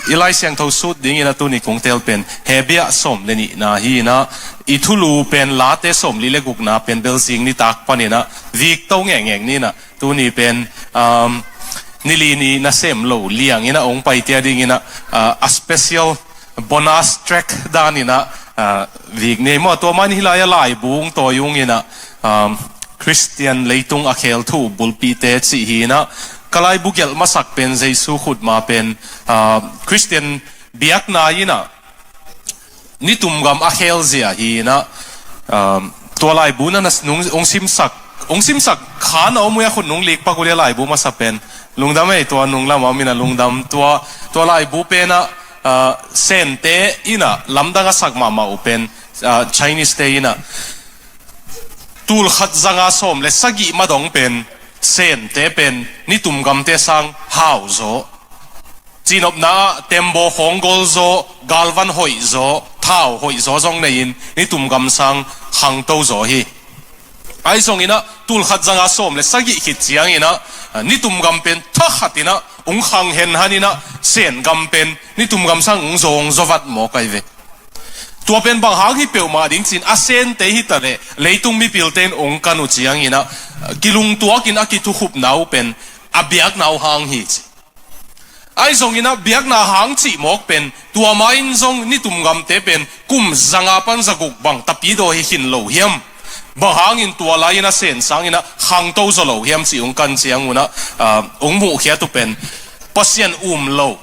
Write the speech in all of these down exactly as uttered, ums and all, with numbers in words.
I Lai Siangtho sut dingin a tuni kong tel pen Hebrew sawm le nihna hi in a, i thulu pen Late sawmli le gukna pen belzing nitak panin a vik to ngekngek ni in a, tuni pen, um, nili ni nasem lo liang in a ong paitia dingin a, uh, a special bonus track dan in a, uh, vik ni maw. Tua man hi lai a laibu ong tawi ung in a, um, Khristian leitung a khel thu bulpite cih hi in a, ka laibu gelh masak pen Jesu khutma pen, uh, Khristian biakna in a nitum gam a khel zia hi in a, um, tua laibu na, na nung, ong simsak, ong simsak kha na om uh a khut nung lik pak uh le laibu masa pen. Lungdam ei, tua nung lam a om in a lungdam. Tua, tua laibu pen a, uh, Sente in a lamdang a sak mahmah uh pen, uh, Chinese te in a tul khat zanga sawm le sagih madong pen Sente pen nitum gamte sang hau zaw, cinopna ah tembaw khawng gol zaw, galvan hoih zaw, thau hoih zaw zong nei in nitum gam sang khangto zaw hi. Ahi zongin a tul khat zanga sawm le sagih khit ciangin a, nitum gam pen thakhat in a ong khang henhan in a Sen gam pen nitum gam sang ong zaw, ong zaw vat mawk ahi ve. Tua pen bang hang hi peuhmah ding cin a Sente hi ta leh leitung mipilte in ong kan uh ciangin a kilungtuak in a kithukhupna uh pen a biakna uh hang hi ci. Ahi zongin a biakna hang cih mawk pen tua ma in zong nitum gamte pen kum zanga pan zaguk bang tapi daw hi khin lo hiam? Bang hangin tua lai in a Sen sang in a khangto zaw lo hiam cih ong kan ciang un a, ah, ong muhkhiat uh pen Pasian um lo,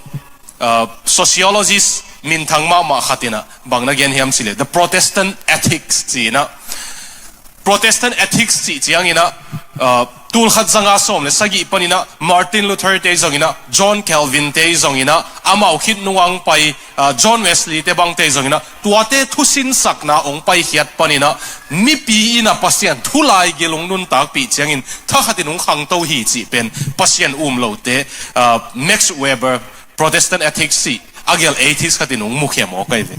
ah, sociologist minthang mahmah khat in a bang na gen hiam cih leh The Protestant Ethics ci in a, Protestant Ethics cih ciangin a, ah, tul khat zanga sawm le sagih panin a Martin Luther te zongin a, John Calvin te zongin a, amau khit nung a ong pai, ah, John Wesley te bangte zongin a, tuate thusinsakna ong paikhiat panin a mipi in a Pasian thu laigil ong nuntakpih ciangin thakhat in ong khangto hi cih pen Pasian um lote, ah, Max Weber, Protestant Ethics cih a gelh atheist khat in ong mukhia mawk ahi ve.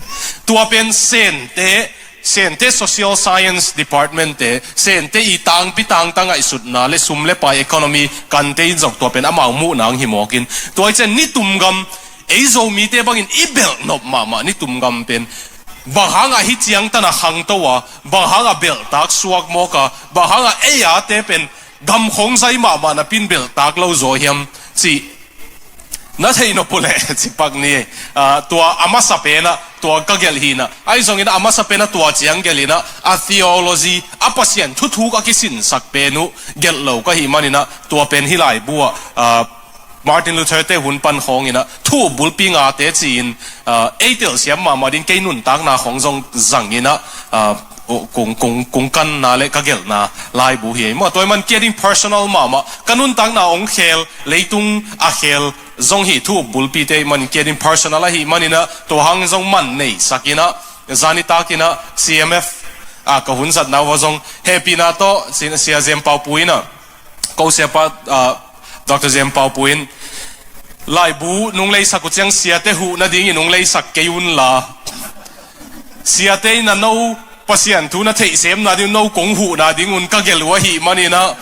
Tua pen Sente, Sente Social Science Department te, Sente i tangpi tangta ngaihsutna le sum le pai economy kante in zong tua pen amau muhna ong hi mawk in. Tua hi ciang nitum gam ei Zomite bangin i belh nop mahmah nitum gam pen bang hang a hih ciangtan a khangto a, bang hang a belhtak suak mawk a, bang hang a ei a te pen gam khawng zai mahmah napi in belhtak lo zaw hiam cih na theih nop uh leh ci pak ni. Ah, tua a masa pen a tua ka gelh hi in a, ahi zongin a masa pen a tua ciang gelh in a, a theology, a Pasian thuthuk a kisinsak pen uh gelh lo ka hih manin a, tua pen hih laibu ah, ah, Martin Luther te hun pan khawng in a thu bulpi ngate ci-in, ah, ei telsiam mahmah ding kei nuntakna khawng zong zang in a, ah, kong, kong, kong kanna le ka gelhna laibu hi ei maw. Tua ahih man kia ding personal mahmah, ka nuntakna ong khel, leitung a khel zong hi thu bulpite ahih man kia ding personal ahih manin a, tua hang zong man neisak in a, zanitak in a C M F, ah, ka hun zatna uh a zong hehpihna tawh Sia, Sia Zem Pau Pu in a, ko siapa, ah, Doctor Zem Pau Pu in, laibu nung leisak uh ciang siate huh nadingin nung leisak kei un la, siate in a no Pasian thu na theihsemna ding, no kong huhna ding un ka gelh uh ahih manin a,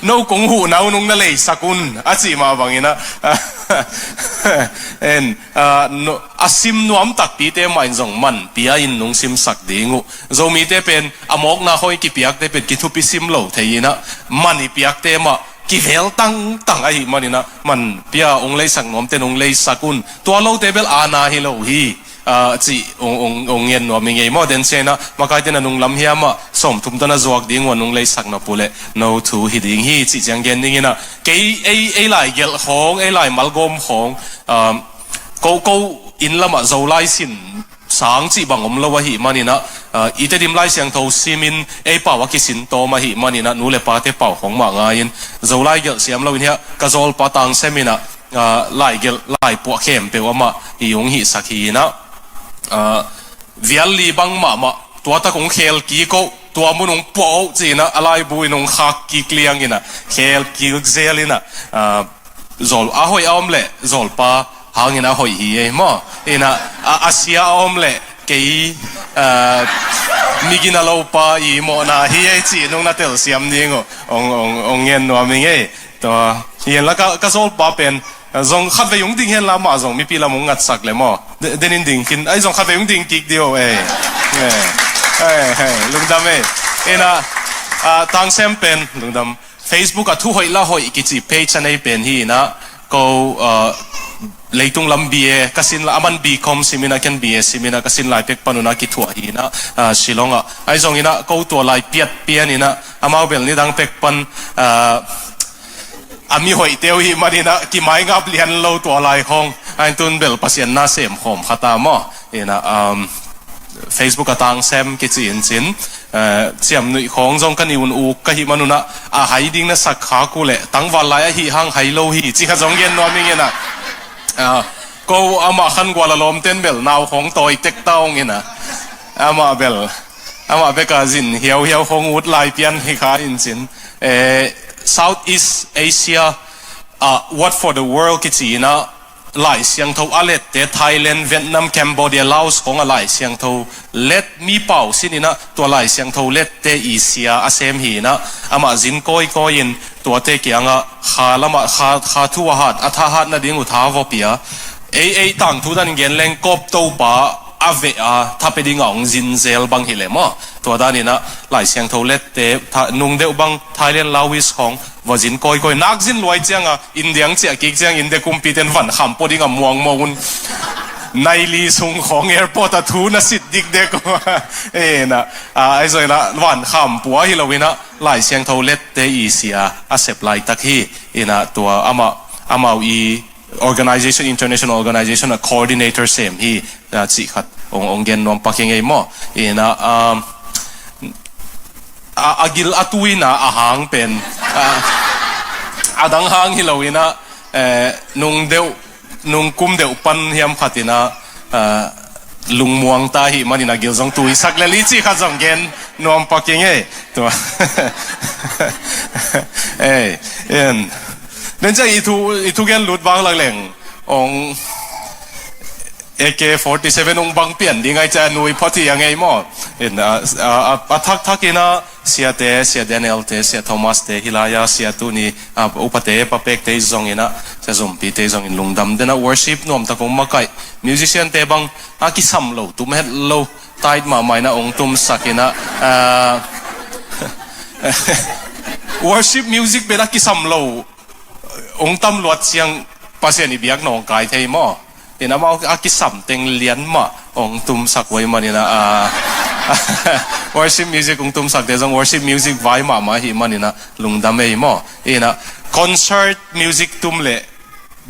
no kong huhna uh nung na leisak un a cih mah bangin a, en, ah, no, a sim nuam takpite mah in zong man pia in nung simsak ding uh. Zomite pen a mawkna khawng i kipiakte pen kithupi sim lo thei in a, man i piakte mah kivel tangtang ahih manin a, man pia ong leisak nuamte nung leisak un. Tua lote bel aana hi lo hi, ah, cih ong, ong, ong ngen nuam ing ei maw. Den ciang in a makaite na nunglam hiam ah sawmthum tawh na zuak ding uh a nung leisak nop uh leh no thu hi ding hi cih ciang gen dingin a, kei ei, ei lai gelh khawng, ei lai malgawm khawng, ah, ko, ko inn lamah Zolai sin sang cih bang om lo ahih manin a, ah, i Tedim Lai Siangtho simin ei pau a kisin tawm ahih manin a, nu le pate pau khawng mah ngai-in Zolai gelh siam loin hiah ka zawlpa Tang Sem in a, ah, lai gelh, lai puah khempeuh amah i ong hihsak hi in a, ah, vial li bang mahmah tua tak ong khel kik oh, tua mun ong puah oh ci-in a, a laibu in ong khak kik liang in a, khel kik zel in a, ah, zawl a hoih a om leh zawlpa hangin a hoih hi ei maw. In a, a, a sia a om leh kei, ah, migina lopa i mawhna hi ei cih nung na telsiam ding uh ong, ong, ong ngen nuam ing ei. Tua hi in la ka, ka zawlpa pen Zong khatvei hong ding hen la, amah zong mipi lam hong ngatsak le maw. De-, denin ding khin, ai zong khatvei hong ding kik dih o, eh. Eh, eh, eh, lungdam ei. Ina, ah, Tang Sem pen, lungdam. Facebook ah Thu Hoih La Hoih kici page a nei pen hi ina, ko, ah, leitung lam B A ka sin lai, aman B Com sim ina, ken B A sim ina, ka sin lai pek pan una kithuah hi ina, ah, Shillong ah. Ai zong ina, ko tua lai piat pian ina, amau bel nidang pek pan, ah, a mi hoihte uh hi man ina, kimaingap lian lo tua lai khong. Ai tun bel Pasian na sem khawm kha ta maw. Ina, um, Facebook ah Tang Sem kici in cin, eh, ciamnuih khawng zong ka ni un uk ka hih man una, a hai ding na sak khak uh leh tangval lai ahi hang hai lo hi, ci kha zong gen nuam ing ina. Ah, ko amah khan gual a lawmten bel nau khawng tawi tek ta ung ina. Amah bel, amah beka zin hiauhiau khawng ut lai pian hi kha in cin. Eh, Southeast Asia, ah, What for the World kici ina, Lai Siangtho a lette, Thailand, Vietnam, Cambodia, Laos khawng a Lai Siangtho let mi pau sin ina, tua Lai Siangtho lette i sia a sem hi ina, amah zin kawikawi in tuate kiangah kha lamah kha, kha thu a hat, a thahat nading uh tha vawpia. Ei, ei tangthu dan gen leng Kawp Topa a veh a, tha pe dingah hong zin zel bang hi leh maw. Tua dan ina Lai Siangtho lette, tha, nung deuh bang Thailand, Laos khawng va zin kawikawi. Nak zin luai cianga, India ang ciah kik ciang, India kumpiten van kham pua ding a muang maw un. Nai li sung khawng airport a thu na sit dikdek. Eh, na, ah, ai zoi na, van kham pua hi lo ina, Lai Siangtho lette i sia a sep laitak hi. Ina tua amah, amau i organization, international organization a coordinator sem hi, ah, cih khat hong, hong gen nuam pak hi ngei maw. Ina, um, a, a gil a tuina a hang pen, a, a dang hang hi lo ina, eh, nung deuh, nung kum deuh pan hiam khat ina, eh, lungmuang ta hi man ina gil zong tuisak le li cih khat zong gen nuam pak hi ngei. Tua. Eh, en. Den ciang i thu, i thu gen lut bang lak leng. Ong A K forty-seven ung bang pian ding ai ca nui phot hi a ngei maw. In, a, a, a, a thak thak ina siate, sia Daniel te, sia Thomas te, hi lai a sia tuni, a, upate, papek te zong ina, sia Zumpi te zong in lungdam dena worship nuam tak ung makaih. Musician te bang, a kisam lo, tum het lo, tight mahmah ina ong tum sak ina, a, worship music bela kisam lo, ong tam luat siang Pasian i biak nong kai thei maw. In amau a kisam teng lian mah ong tumsak vai man ina, a, worship music ong tumsak te zong worship music vai mahmah hi man ina lungdam ei maw. Ina concert music tum le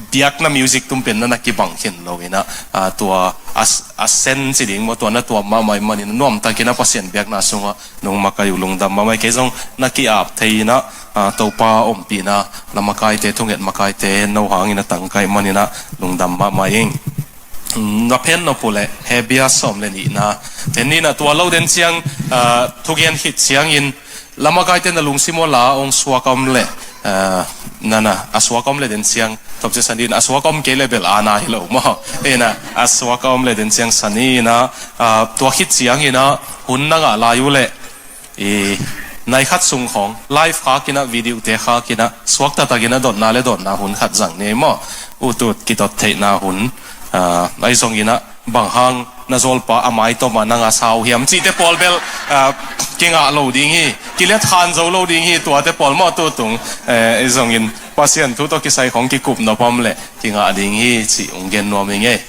biakna music tum pen na na kibang khin lo ina, a, tua a, a sen ci ding maw, tua na tuam mahmah hi man ina nuam tak ina Pasian biakna sungah nong makaih uh lungdam mahmah. Kei zong na ki-ap thei ina, a, Topa ompihna, na makaite, thunget makaite, no hangin a tangkai man ina lungdam mahmah ing. Mm, na phen nop uh le, Hebia sawm le nihna. Phen nihna tua lo den ciang, a, thugen khit ciangin, la makaite na lungsim uh la ong suak om le, a, na na, a suak om le den ciang, topci sanin, a suak om kei le bel a na hi lo maw. Ina, a suak om le den ciang sanin a, a, tua khit ciangin a, hun na ngah lai uh le, i, nai khat sung khawng, live khak ina, video te khak ina, suak taktak ina, dotna le dotna hun khat zang ni maw. Utut kidot theihna hun, a, ai zong ina, bang hang na zawlpa a maitawm a nang a sau hiam cihte pawl bel, a, kingah lo ding hi, kilet khan zo lo ding hi, tuate pawl maw tutung, e, ai zongin Pasian thu tawh kisai khawng kikup nop om le kingah ding hi cih ung gen nuam ing ei.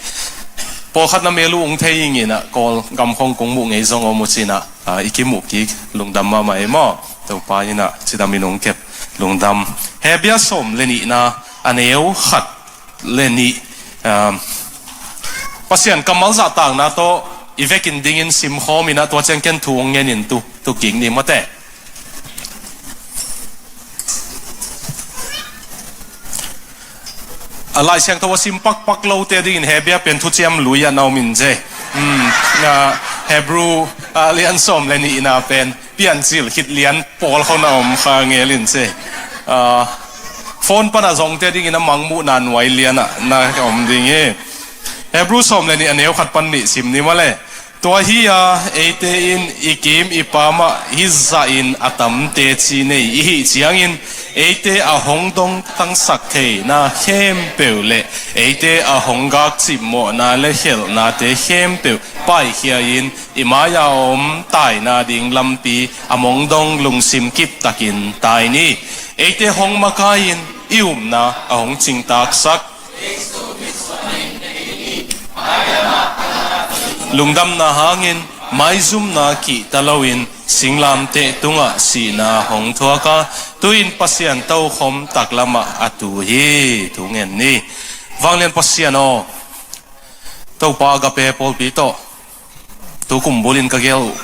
Pawlkhat na mel uh ung thei ing ina, Kawl gam khawng kong muh ngei zong om uh cina, a, i kimuh kik lungdam mahmah ei maw. Topa ina cidam in ung kep lungdam. Hebia sawm le nihna a neu khat le nih, um, Pasian kammal zahtakna tawh i vekin dingin simkhawm ina tua ciang ken thu ung ngenin tu, tu kik ni mawte. A Lai Siangtho a sim pakpak lote dingin Hebia pen thuciam lui a na om in ze. Um, a, Hebrew, a, lian sawm le nihna pen piancil khit lian pawl khawng na om kha ngel in se. A, phone pana zongte dingin a mangmuhna nuai liana na om ding hi. Hebrew sawm le nih a neu khat pan nih sim ni mawle. Tua hi-a eite in i kim i pamah hih zahin a tam teci nei i hih ciangin eite a hong dongtangsak theina khempeuh le eite a hong gakcip mawhna le khelhnate khempeuh paikhia-in i mai-a om taina ding lampi a mong dong lungsim kiptakin tai ni. Eite hong makai-in i upna a hong cingtaksak lungdamna hangin maizumna kihta loin singlamteh tungah sihna hong thuak a, tu-in Pasian tokhom taklamah a tu hi. Thu ngen ni. Vanglian Pasian aw, Topa Agape pawlpi tawh tukum bulin ka gel uh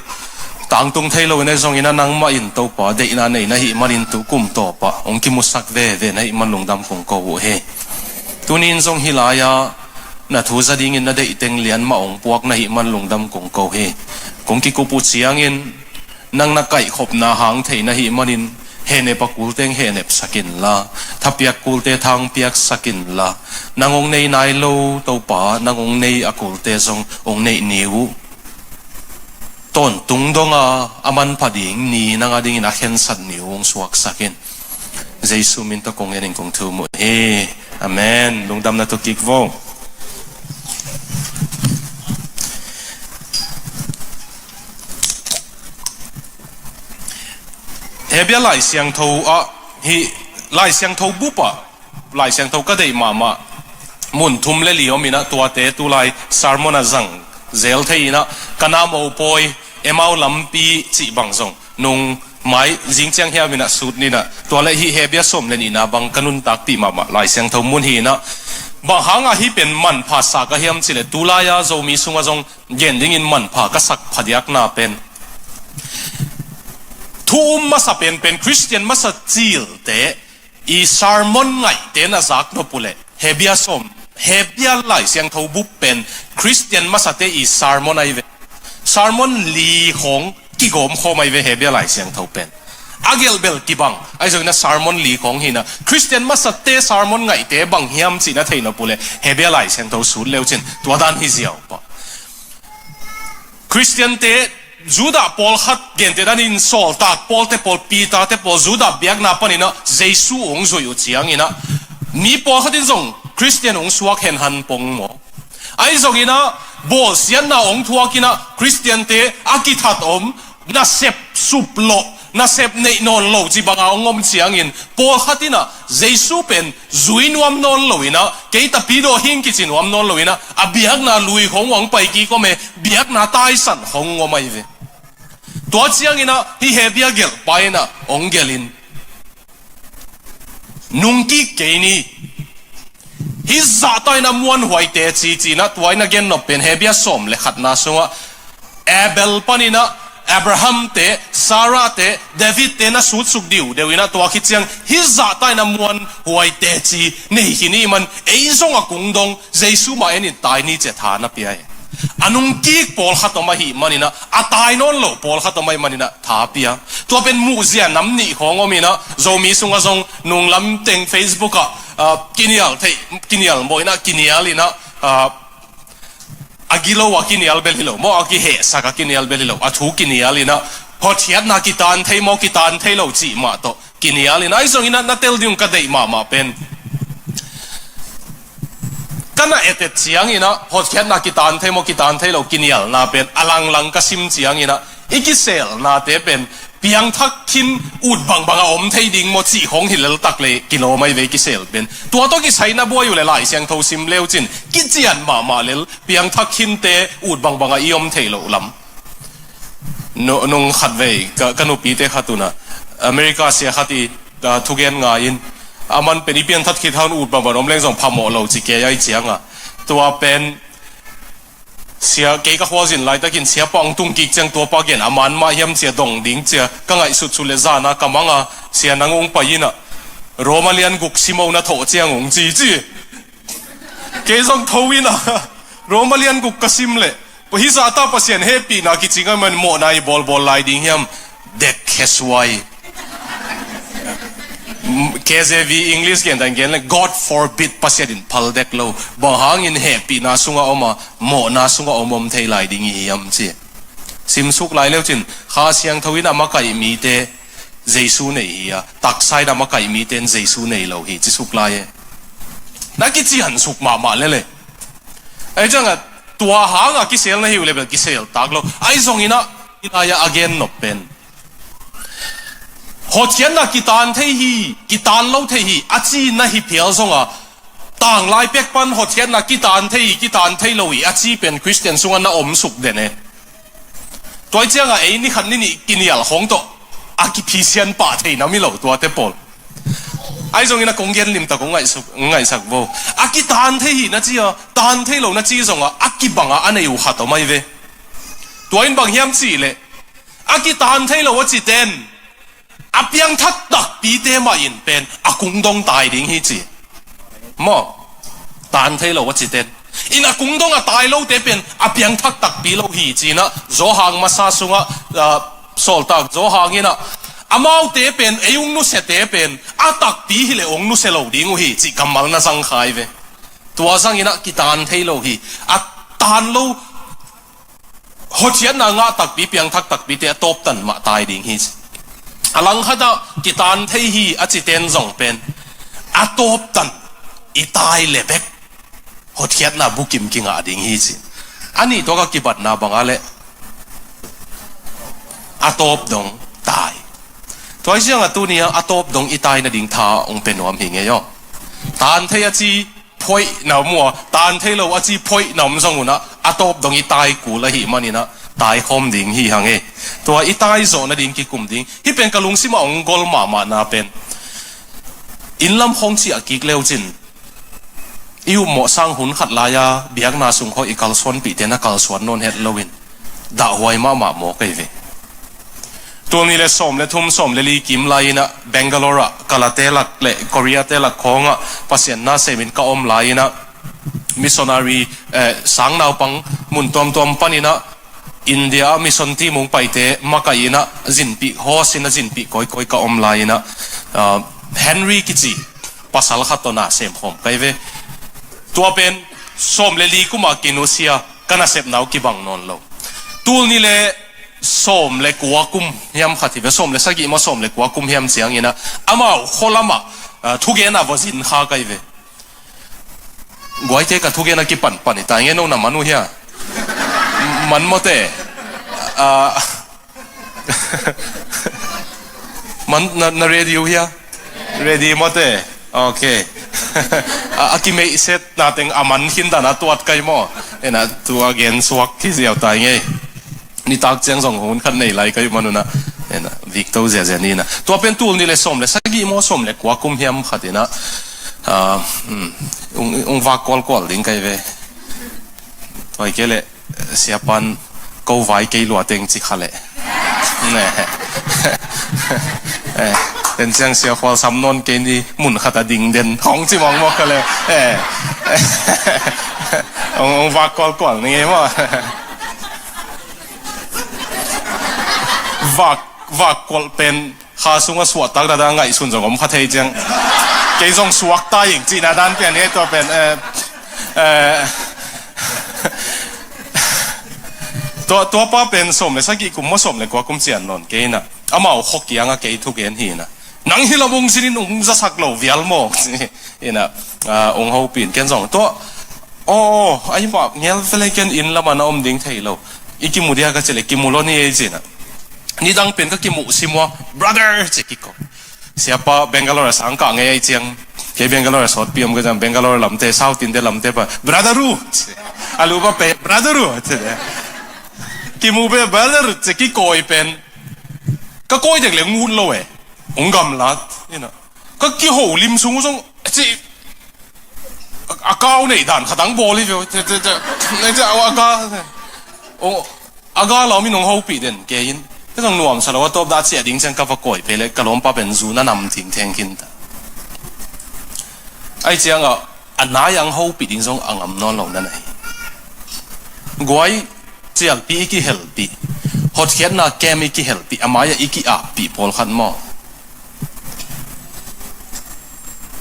tangtung thei lo in ahi zongin a nangmah in Topa deihna nei na hih manin tukum tawpah hong kimusak veve na hih man lungdam kong ko uh hi. Tuni-in zong hih lai-ah na thu za dingin na deih teng lian mah hong puak na hih man lungdam kong ko hi. Kong kikup uh ciangin nang na kaihkhopna hang thei na hih manin hehnep a kul teng hehnepsak inla, thapiak kulte thangpiaksak inla, nang hong nei nai lo Topa, nang hong nei a kulte zong hong neih ni uh. Tawntung donga a manpha ding ni nang a dingin a khensat ni uh hong suaksak in. Jesu min tawh kong ngenin kong thum uh hi. Amen. Lungdamna tawh kik vo. Hebia Lai Siangtho ah, hih Lai Siangtho bup ah Lai Siangtho ka deih mahmah mun thum le li om in ah, tuate tulai sermon a zang zel thei in ah, Kana mopawi, Emau lampi cih bang zong nung mai zing ciang hiam in ah sut ni in ah, tua le hih Hebia sawm le nihna bang ka nuntakpih mahmah Lai Siangtho mun hi in ah, bang hangah hih pen manpha sa ka hiam cih leh tulai-a Zomi sungah zong gen dingin manpha ka sak phadiakna pen thu um masa penpen Khristian masa cilte i sermon ngaihte na zak nop uh leh Hebia sawm, Hebia Lai Siangtho bup pen Khristian masate i sermon ahi ve. Sermon li khawng kigawm khawm ahi ve Hebia Lai Siangtho pen. A gelh bel kibang ahi zongin a sermon li khawng hi in ah, Khristian masate sermon ngaihte bang hiam cih na thei nop uh leh Hebia Lai Siangtho sut le uh cin tua dan hi ziau pah. Khristiante, Judah pawlkhat, gentehna in sawltak Pawlte pawl, Peterte pawl, Judah biakna panin ah Jesu hong zuih uh ciangin ah, mi pawlkhat in zong Khristian hong suak henhan pong maw? Ahi zongin ah bawlsiatna hong thuak in ah Khristiante a kithat om, nasep sup lawh, nasep neih nawn lo cih banga hong om ciangin, pawlkhat in ah Jesu pen zui nuam nawn lo in ah, kei tapidaw hing kici nuam nawn lo in ah, a biakna lui khawng hong pai kik om e, biakna taisan khawng hong om ahi ve. Tua ciangin ah hih Hebia gelhpa in ah hong gelhin, nungkik kei ni. Hih zahta in a muanhuai teci ci-in ah tua in a gen nop pen Hebia sawm le khatna sungah Abel panin ah Abraham-te, Sarah-te, David-te na sutsuk diudeu in ah tua khit ciang hih zahta in a muanhuai teci nei khin i hih man ei zong a kung dong Jesu mah en in tai ni ci-a tha na pia hi. A nungkik pawlkhat om ahih manin ah, a tai nawn lo pawlkhat om ahih manin ah tha pia. Tua pen muhzia nam nih khawng om in ah, Zomi sungah zong nunglam teng Facebook ah, ah, kinial theih, kinial mawh in ah, kinial in ah, ah, a gilo a kinial bel hi lo maw, a kihehsak a kinial bel hi lo, a thu kinial in ah, hotkhiatna kitan thei maw, kitan thei lo cih mah tawh kinial in ah, ahi zongin ah na tel ding ka deih mahmah pen, ka na etet ciangin ah hotkhiatna kitan thei maw, kitan thei lo kinialna pen a langlang ka sim ciangin ah, i kiselnate pen piangthak khin ut bangbang a om thei ding maw cih khawng hi lel tak le kilawm ahi ve i kisel pen. Tua tawh kisai na buai uh leh Lai Siangtho sim le uh cin kician mahmah lel, piangthak khinte ut bangbang a i om theih loh lam. Nu-, nung khatvei ka, ka nupite khat un ah America sia khat i, ah, thugen ngai in, a man pen i piangthak khit hang ut bangbang om leng zong phamawh lo ci kei a, i ciang a. Tua pen sia, kei ka khualzin laitakin siapa hong tung kik ciang tuapa gen a man mah hiam ci-a dong ding ci-a ka ngaihsutsut leh zan a ka mang a, sia nang hong pai in ah Roma lian guk sim o na thawh ciang hong ci ci. Kei zong tho in ah Roma lian guk ka sim leh, hih zahta Pasian hehpihna kici ngai man mawhna i bawlbawl lai ding hiam, dek khesuai. K J V English gen dan gen le, "God forbid," Pasian in phal dek lo. Bang hangin hehpihna sungah om a, mawhna sungah om om thei lai ding i hiam ci. Simsuk lai leucin, Kha Siangtho in a makaih mite Jesu nei hi a, taksa in a makaih mite in Jesu nei lo hi, cisuk lai e. Na kiciansuk mahmah lele. Ahi ciangah tua hangah kisel na hi uh le bel kisel tak lo. Ahi zongin ah, i lai-ah a gen nop pen, hotkhiatna kitan thei hi, kitan lo thei hi, a ci na hi phial zongah, tanglai pek pan hotkhiatna kitan thei hi, kitan thei lo hi, a ci pen Khristian sungah na om suk den e. Tua hi ciangah ei ni khat ni nih kinial khawng tawh a kiphisian pah thei nam hi lo tuate pawl. Ahi zongin a kong gen limtak kong ngaihsuk, ngaihsak vo. A kitan thei hi na ci a, tan thei lo na ci zongah a kibangah a nei uh khat om ahi ve. Tua in bang hiam cih leh, a kitan thei lo a citen a piangthak takpite mah in pen a kungdong tai ding hi ci. Maw, tan thei lo a citen in a kungdong a tai lote pen a piangthak takpi lo hi ci-in ah, Johan masa sungah, ah, sawltak Johan in ah, amaute pen, ei ung nusiate pen a takpi hileh ung nusia lo ding uh hi cih kammal na zangkhai ve. Tua zangin ah kitan thei lo hi. A tan lo, hotkhiatna ngah takpi, piangthak takpite a tawptan mah tai ding hi ci. A langkhatah kitan thei hi a citen zong pen a tawptan i tai le bek hotkhiatna bukim kingah ding hi ci. A nih tuak a kibatna bangah le a tawp dong tai. Tua hi ciangah tuni-ah a tawp dong i tai nading tha ong pe nuam hi ngei aw. Tan thei a ci phoih na om uh a, tan thei lo a ci phoih na om zong un ah, a tawp dong i tai kul ahih manin ah, tai khawm ding hi hang e. Tua i tai zawh nading kikum ding. Hih pen ka lungsimah ong gol mahmahna pen, inn lam khawng ciah kik leucin, i upmawh sang hun khat lai-a biakna sung khawng i kalsuanpihte na kalsuan nawn het loin dahhuai mahmah mawk ahi ve. Tul nih le sawm le thum, sawm le li kim lai-in ah Bangalore ah Kalate lak le Korea te lak khawngah Pasian na semin ka om lai-in ah, missionary, eh, sang naupang mun tuamtuam panin ah India ah mission team ung paite makaih in ah zinpih, host in ah zinpih kawikawi ka om lai-in ah, ah, Henry kici pasal khat tawh na semkhawm ka hi ve. Tua pen sawm le li kumah kinusia, ka nasepna uh kibang nawn lo. Tul nih le sawm le kua kum hiam khat hi ve, sawm le sagih maw sawm le kua kum hiam ciangin ah, amau khua lamah, ah, thugen a va zin kha ka hi ve. Guaite, ka thugen a kipanpan hi ta nge, no na man uh hia? Man maw te? Ah, man, na, na ready uh hia? Ready maw te? Ok. A, a kimeihset na teng a man khin dan a tuat kai maw? Ena, tua gen suak hi ziau tai ngei. Nitak ciang zong hun khat nei lai kai man un ah. Ena, vik to ziazia ni na. Tua pen tul nih le sawm le sagih maw sawm le kua kum hiam khat in ah, ah, hmm, ung, ung vak kualkual ding kai ve. Tua hi kei leh, Siapan ko vai kei lua teng ci kha leh. Ne. Eh, ten ciang Sia Khual sam nawn kei ni, mun khat a ding den hong ci mawkmawk kha leh. Eh. Ong, ong vak kualkual ni ngei maw. Vak, vak kual pen Kha sungah suahtak dada ngaihsun zong om kha thei ciang. Kei zong suakta ing cihna dan pian hi tua pen, eh, eh, tua, tua pa pen sawm le sagih kum maw sawm le kua kum cian nawn kei ina. Amau khua kiangah kei thugen hi ina. Nang hi lam ung zinin ung zasak lo vial maw? Ina, ah, ung hopih in ken zong. Tua, aw, aw, ahi mah ngel vele ken inn lamah na om ding thei lo. I kimu dia ka cih leh kimu lo ni ei cina. Nidang pen ka kimuh sim ua, "Brother," ci kiko. Siapa Bangalore a sang kah ngei ahi ciang. Kei Bangalore a sawtpi om ka ciang, Bangalore lamte, South India lamte pa, "Brother uh," ci. A lu pa pe, "Brother uh," ci. Kimu pe, "Brother uh," ci kikawi pen. Ka kawi dek le ngut lo e. Ung gamlat. Ina. Ka kiho lim sung zong, ci. A, a kau nei dan khatang bawl hi veu. Te, te, te, nei te, a, a ga, o, a ga lau mi nong hopih den kei in. Te zong nuam sa lo a tawp dah ciah ding ciang ka va kawi pe le ka lawmpa pen zu na nam thing theng khin ta. Ahi ciangah a nai ang hopih ding zong a ngam nawn lo na nei. Guai cialpi i kihelpih. Hotkhiatna kem i kihelpih. A mai-ah i ki-appih pawlkhat maw.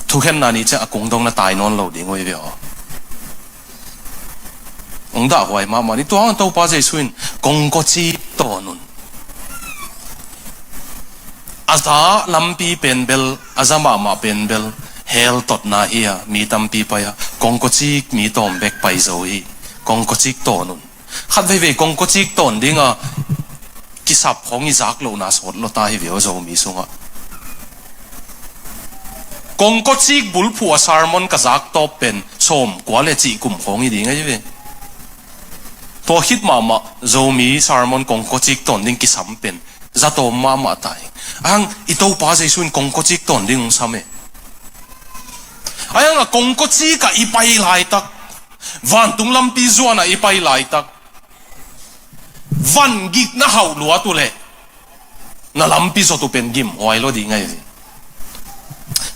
thukhenna ni ciang a kung dong na tai nawn lo ding uh hi ve aw. Hong dahhuai mahmah ni. Tua hang Topa Jesu in kongkawcik tawn un. A za lampi pen bel, a za mahmah pen bel hell totna hi a, mi tampi pai a, kongkawcik mi tawm bek pai zo hi. Kongkawcik tawn un. Khat veivei kongkawcik tawn dinga kisap khawng i zak lohna sawt lua ta hi ve aw Zomi sungah. Kongkawcik bulphuh a sermon ka zak tawp pen sawmkua le cih kum khawng hi ding ahi ve. Tua khit mahmah Zomi sermon kongkawcik tawn ding kisam pen zatawm mahmah ta hi. Ahang i Topa Jesu in kongkawcik tawn ding hong sam e. Ahang a kongkawcik ah i pai laitak, vantung lampi zuan ah i pai laitak, van gik na hauh luat uh leh na lampi zot uh pen gimhuai lo ding ahi ve.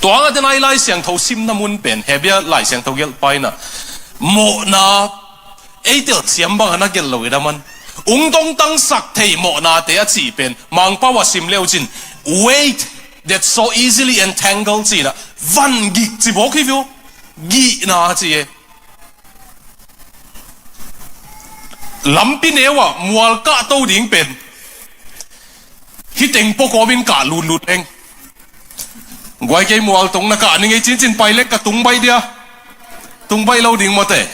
Tua hang a den a i Lai Siangtho simna mun pen Hebru Lai Siangtho gelhpa in a mawhna ei telsiam bang a na gelh lo i dam an. Ung dongtangsak thei mawhnate a cih pen Mangpau a sim le uh cin weight that so easily entangle ci-in a van gik ci bawk hi ve aw. Gihna ci e. Lampi neu ah mual kah to ding pen hih teng pua kawmin kah lutlut leng. Guai kei mual tong na kah ning ei cincin pai leng ka tung baih dia. Tung baih lo ding mawte.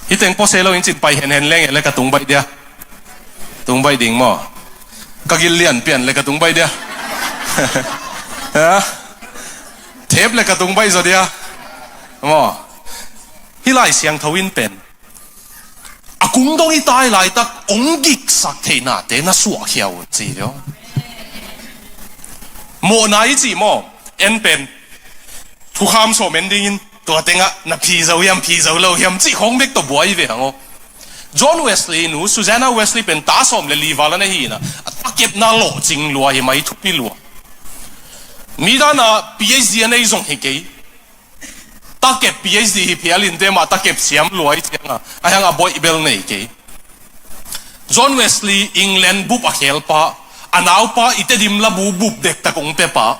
Hih teng pua se lo in cin pai henhen leng e le ka tung baih dia. Tung baih ding maw. Ka gil lian pian le ka tung baih dia. Ha? Thep le ka tung baih zaw dia. Maw. Hih Lai Siangtho in pen a kung dong i tai laitak ong giksak theihnate na suahkhia un ci hi aw. Mawhna i cih maw, en pen thukham sawm en dingin tua tengah na phi zo hiam, phi zo lo hiam cih khawng bek tawh buai ve hang aw. John Wesley nu Susanna Wesley pen ta sawm le li val a nei hi-in a, a takepna lawhcing lua hi mai, thupi lua. Mi dana P H D a nei zong hi kei. Takep P H D hi phial in te mah takep siam lua i cianga a hiang a boih bel nei kei. John Wesley England bup a khelpa, a naupa i Tedim labu bup dektak ong pepa.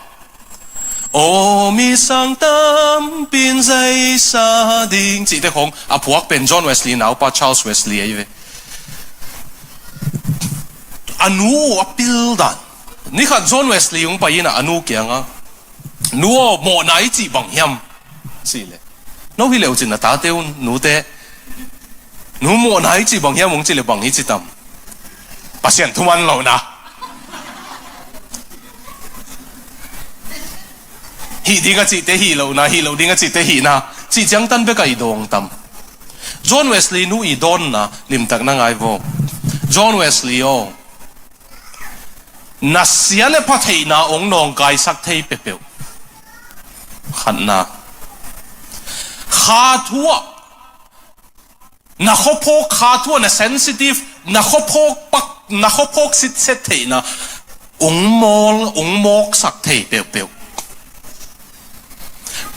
Aw mi sang tampi in zaisa ding cihte khawng a phuak pen John Wesley naupa Charles Wesley ahi ve. A nu uh a pil dan. Nikhat John Wesley ong pai in a, a nu kianga, "Nu aw, mawhna i cih bang hiam?" cih leh, "No hi leh uh cin na tate un, nute. Nu mawhna i cih bang hiam?" ong cih leh, "Bang hi ci tam?" "Pasian thuman lohna. Hih ding a cihte hih lohna, hih loh ding a cihte hihna," cih ciangtan bek a i dawng tam? John Wesley nu i dawnna limtak na ngai vaw. John Wesley aw, na sia le pha theihna ong nawngkaisak thei peuhpeuh. Khatna, kha thu ah na khuaphawk, kha thu ah na sensitive, na khuaphawk pak, na khuaphawk sitset theihna ong mawl, ong mawksak thei peuhpeuh.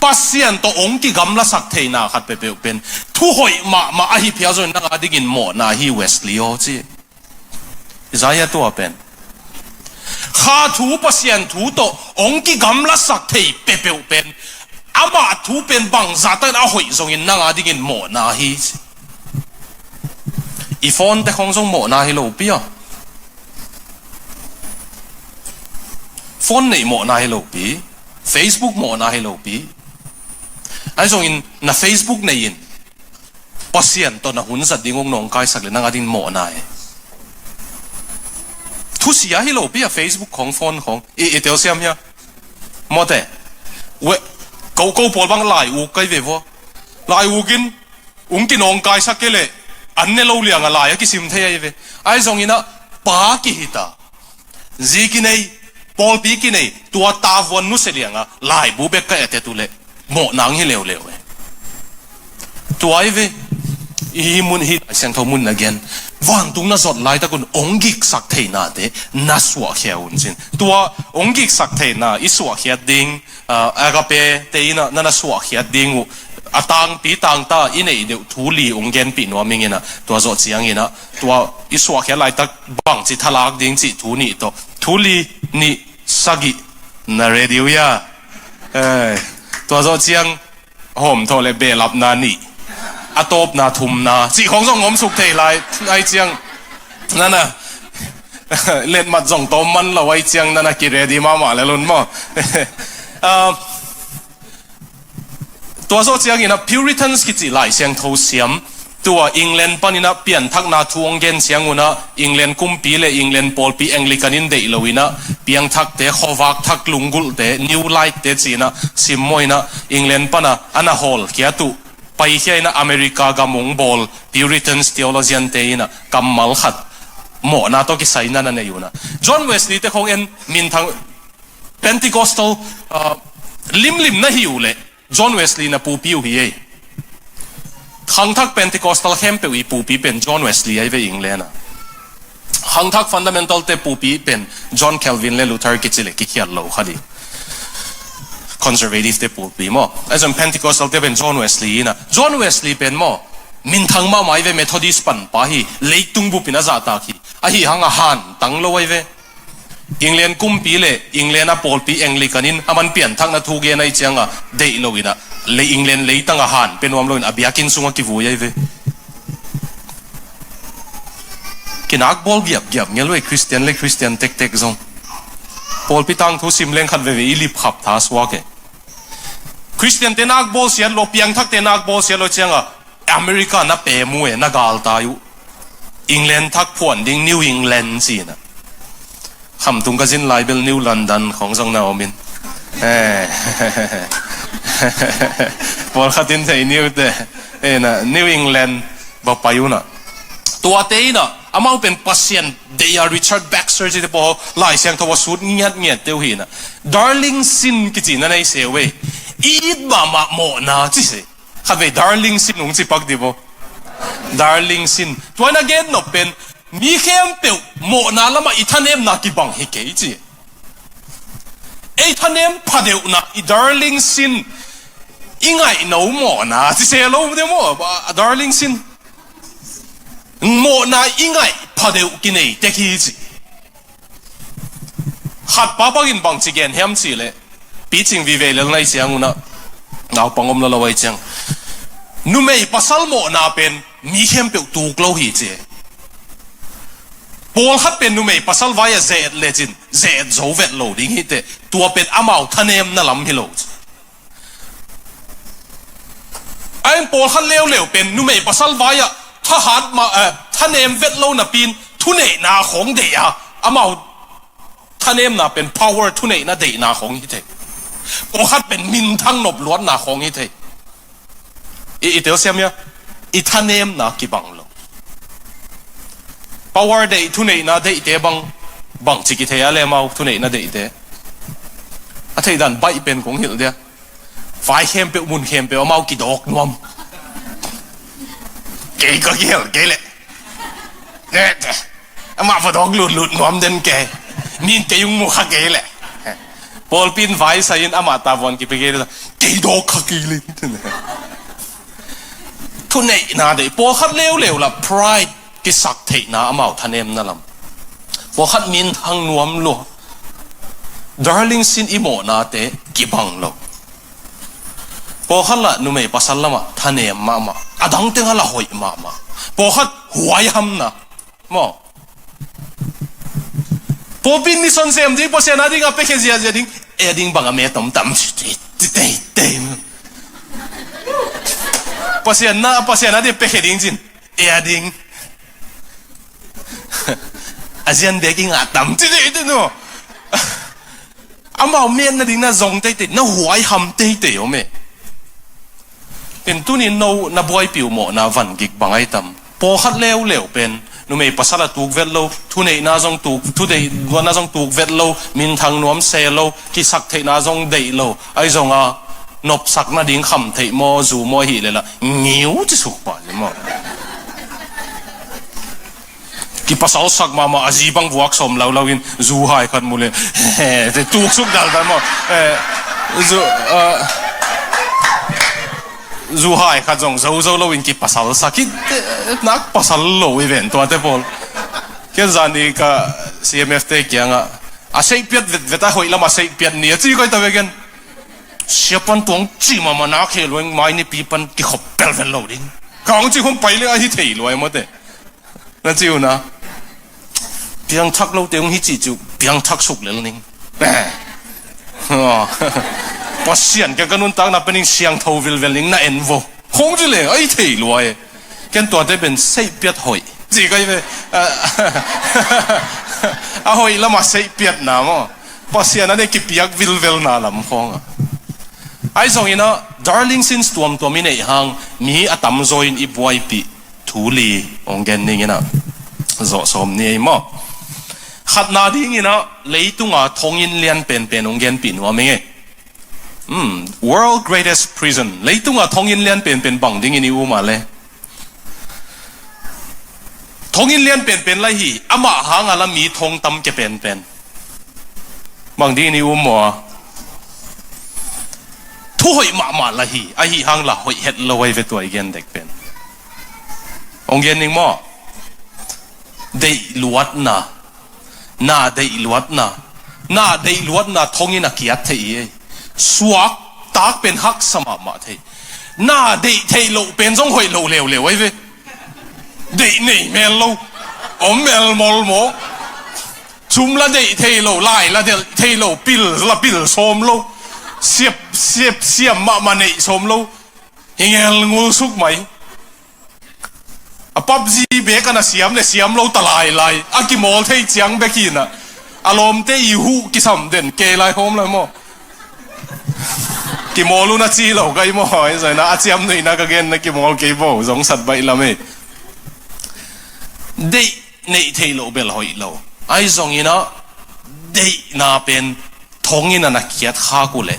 Pasian tawh ong kigamlasak theihna khat peuhpeuh pen thuhoih mahmah ahi phial zongin nang a dingin mawhna hi, Wesley aw, ci. Isaiah tua pen kha thu, Pasian thu tawh ong kigamlasak thei peuhpeuh pen, amah thu pen bangzah takin a hoih zongin nang a dingin mawhna hi. I phone te khawng zong mawhna hi lopi a. Phone neih mawhna hi lopi. Facebook mawhna hi lopi. Ahi zongin na Facebook nei in Pasian tawh na hun zat ding ong nawngkaisak leh nang a dingin mawhna hi. Thusia hi lopi a Facebook khawng, phone khawng. I, i telsiam hia? Mawte. We, ko, ko pawl bang lai uk kai ve vaw. Lai uk in ong kinawngkaisak kei leh an ne lo lianga lai a kisim thei ahi ve. Ahi zongin a, pa kihita, zi kinei, pawlpi kinei, tua tavuan nusia lianga laibu bek ka et et uh leh mawhna ong hi leuleu e. Tua ahi ve. I mun hi Lai Siangtho mun na gen, vantung na zot laitak un ong giksak theihnate na suahkhia un cin. Tua ong giksak theihna i suahkhiat ding, ah, Agape te in a na na suahkhiat ding uh a tangpi tangta i neih deuh thu li ong genpih nuam ing in a, tua zawh ciangin a, tua i suahkhiat laitak bangci thalak ding cih thu nih tawh, thu li, nih, sagih, Na ready uh ia? Eh, tua zawh ciang hawm thawh le behlapna nih, a tawpna thumna cih khawng zong om suk thei lai ai ciang, nana letmat zong tawm man lo ai ciang nana ki ready mahmah le lun maw? Ah, tua zawh ciangin a Puritans kici Lai Siangtho siam, tua England panin a pianthakna thu hong gen ciangun a England kumpi le England pawlpi Anglican in deih loin a piangthakte, khuavak thak lunggulhte, New Light te ci-in a simmawhin a England pan a na hawlkhia uh paikhia in a America gam hong bawl Puritans theologian te in a kammal khat mawhna tawh kisai na na nei un a, John Wesley te khawng en, minthang Pentecostal, ah, limlim na hi uh leh John Wesley na pupi uh hi ei. Khangthak Pentecostal khempeuh i pupi pen John Wesley ai ve England a. Khangthak fundamental te pupi pen John Calvin le Luther kici le kikhial lo kha ding. Conservative te pupi maw. Ai zong Pentecostal te pen John Wesley in a. John Wesley pen maw, minthang mahmah ai ve, Methodist panpa hi, leitung bupin a zahtak hi. Ahi hang a hantang lo ai ve. England kumpi le England a pawlpi Anglican in a man pianthakna thu gen ai ciang a deih loin a, le England leitang a han pia nuam loin a biakinn sungah kivui ai ve. Kinak bawl giapgiap ngel ve, Christian le Christian tektek zong. Pawlpi tangthu sim leng khat veve i lipkhap tha suak e. Christian te nak bawl siat lo, piangthak te nak bawl siat lo ciang a America na pem uh e, na galtai uh. England thak phuan ding, New England ci-in a. Khamtung ka zin lai bel New London khawng zong na om in. Eh. Pawlkhat in thei New te. Eh, na, New England va pai un a. Tuate in a, amau pen Pasian deih a Richard Baxter cite pawl Lai Siangtho a sut ngiatngiat te uh hi in a. Darling sin kici na nei se uh e. I it mahmah mawhna ci se. Khatvei darling sin hong ci pak dih bo. Darling sin. Tua in a gen nop pen, mi khempeuh mawhna lamah i thanemna kibang hi kei ci. Ei thanem phadeuhna, i darling sin, i ngaihno mawhna ci se lo deuh maw, a darling sin. Mawhna i ngaih phadeuh kinei tek hi ci. Khatpa bangin bangci gen hiam cih leh, picing vive lel nai ciang un a, naupang om lo lo ai ciang, numei pasal mawhna pen mi khempeuh tuk lo hi ci. Pawlkhat pen numei pasal vai-ah ze-et lecin ze-et zo vet lo ding hi teh, tua pen amau thanemna lam hi lo ci. A in pawlkhat leuleu pen numei pasal vai-ah thahat mah, eh, thanem vet lo napi-in thuneihna khawng deih a, amau thanemna pen power, thuneihna deihna khawng hi thei. Pawlkhat pen minthang nop luatna khawng hi thei. I, i telsiam hia? I thanemna kibang lo. Power deih, thuneihna deihte bang, bangci kithei a le amau thuneihna deihte? A theih dan baih pen kong hilh dia. Vai khempeuh, mun khempeuh amau kidawk nuam. Kei ka kihel kei leh. Amah va dawk lutlut nuam den kei. Min kei ung mu kha kei leh. Pawlpi in vai sai in amah tavuan kipia kei leh, kei dawk kha kei leh. Thuneihna deih, pawlkhat leuleu lah pride, kisaktheihna, amau thanemna lam. Pawlkhat minthang nuam lua. Darling sin i mawhnate kibang lo. Pawlkhat lah numei pasal lamah thanem mahmah. A dang tengah lah hoih mahmah. Pawlkhat huaihamna. Maw. Pawlpi in mission sem ding, Pasian a ding a piakhia ziazia ding. E a ding bang a met om tam. Pasian na, Pasian a ding piakhia ding cin. E a ding. A zian bek i ngah tam. Ci dei dei no. Amau met nading na zong teitei, na huaiham teitei om e. Pen tuni no na buaipih uh mawhna van gik bang ai tam. Pawlkhat leuleu pen numei pasal a tuk vet lo, thuneihna zong tuk, thuneihna zong tuk vet lo, minthang nuam se lo, kisaktheihna zong deih lo, ahi zong a nopsak nading kham theih maw, zu maw ahih leh lah ngiu ci suk pah ci maw. Kipasalsak mahmah, a zi bang vuak sawm laulau in zu hai khat mu leh, he, te tuksuk daldal maw. Eh, zu, eh, zu hai khat zong zozo lo in kipasalsak hi, te, nak pasal lo i ven tuate pawl. Ken zani ka C M F te kiangah A seihpiat vetvet a hoih lam a seihpiat ni a ci koi ta veken. Siapan tuang ci mahmah na khel luai, mai nipi pan kikhop pelvel lo ding. Kang ci khong pai le a hi thei luai mawte. Na ci uh na. Piangthak lote hong hi cihcih uh, piangthak suk lel ning. Pasian kiang ka nuntakna pen ning siangtho vilvel ning na en vo. Khong ci le, a hi thei luai. Ken tuate pen seihpiat hoih. Ci kai ve. A hoih lam a seihpiatna maw. Pasian a ne kipiak vilvelna lam khong a. Ahi zongin a, darling sins tuamtuam i neih hang, mi a tamzaw in i buaipih thu li hong gen ning in a, zawh sawm ni ei maw. Khatna dingin a, leitunga thonginn lian penpen hong genpih nuam ing ei. Hmm, world greatest prison. Leitunga thonginn lian penpen bang dingin i um a le. Thonginn lian penpen lai hi, amah hanga la mi thong tam ke penpen. Bang dingin i um maw a. Thu hoih mahmah la hi, ahi hang la hoih het lo ai ve tua i gen dek pen. Hong gen ning maw. Deih luatna. Na deih luatna. Na deih luatna thonginn a kiat thei i ei. Suak tak pen haksa mahmah thei. Na deih theih loh pen zong hoih loh leuleu ai ve. Deih nei mel lo. Om mel mol maw. Cum la deih thei lo, lai la deih thei lo, pil la pil sawm lo. Siap, siap, siam mahmah neih sawm lo. Hi ngel ngul suk mai. A PUBG bek a na siam le siam lo ta lailai. A kimawl thei ciang bek hi na. A lawmte i huh kisam den kei lai hawm lai maw. Kimawl un a ci lo kai maw. Ai zai na a ciam nei na ka gen na kimawl kei bo. Zong sat baih lam e. Deih neih theih loh bel hoih lo. Ahi zongin a deihna pen thonginn a na kiat khak uh leh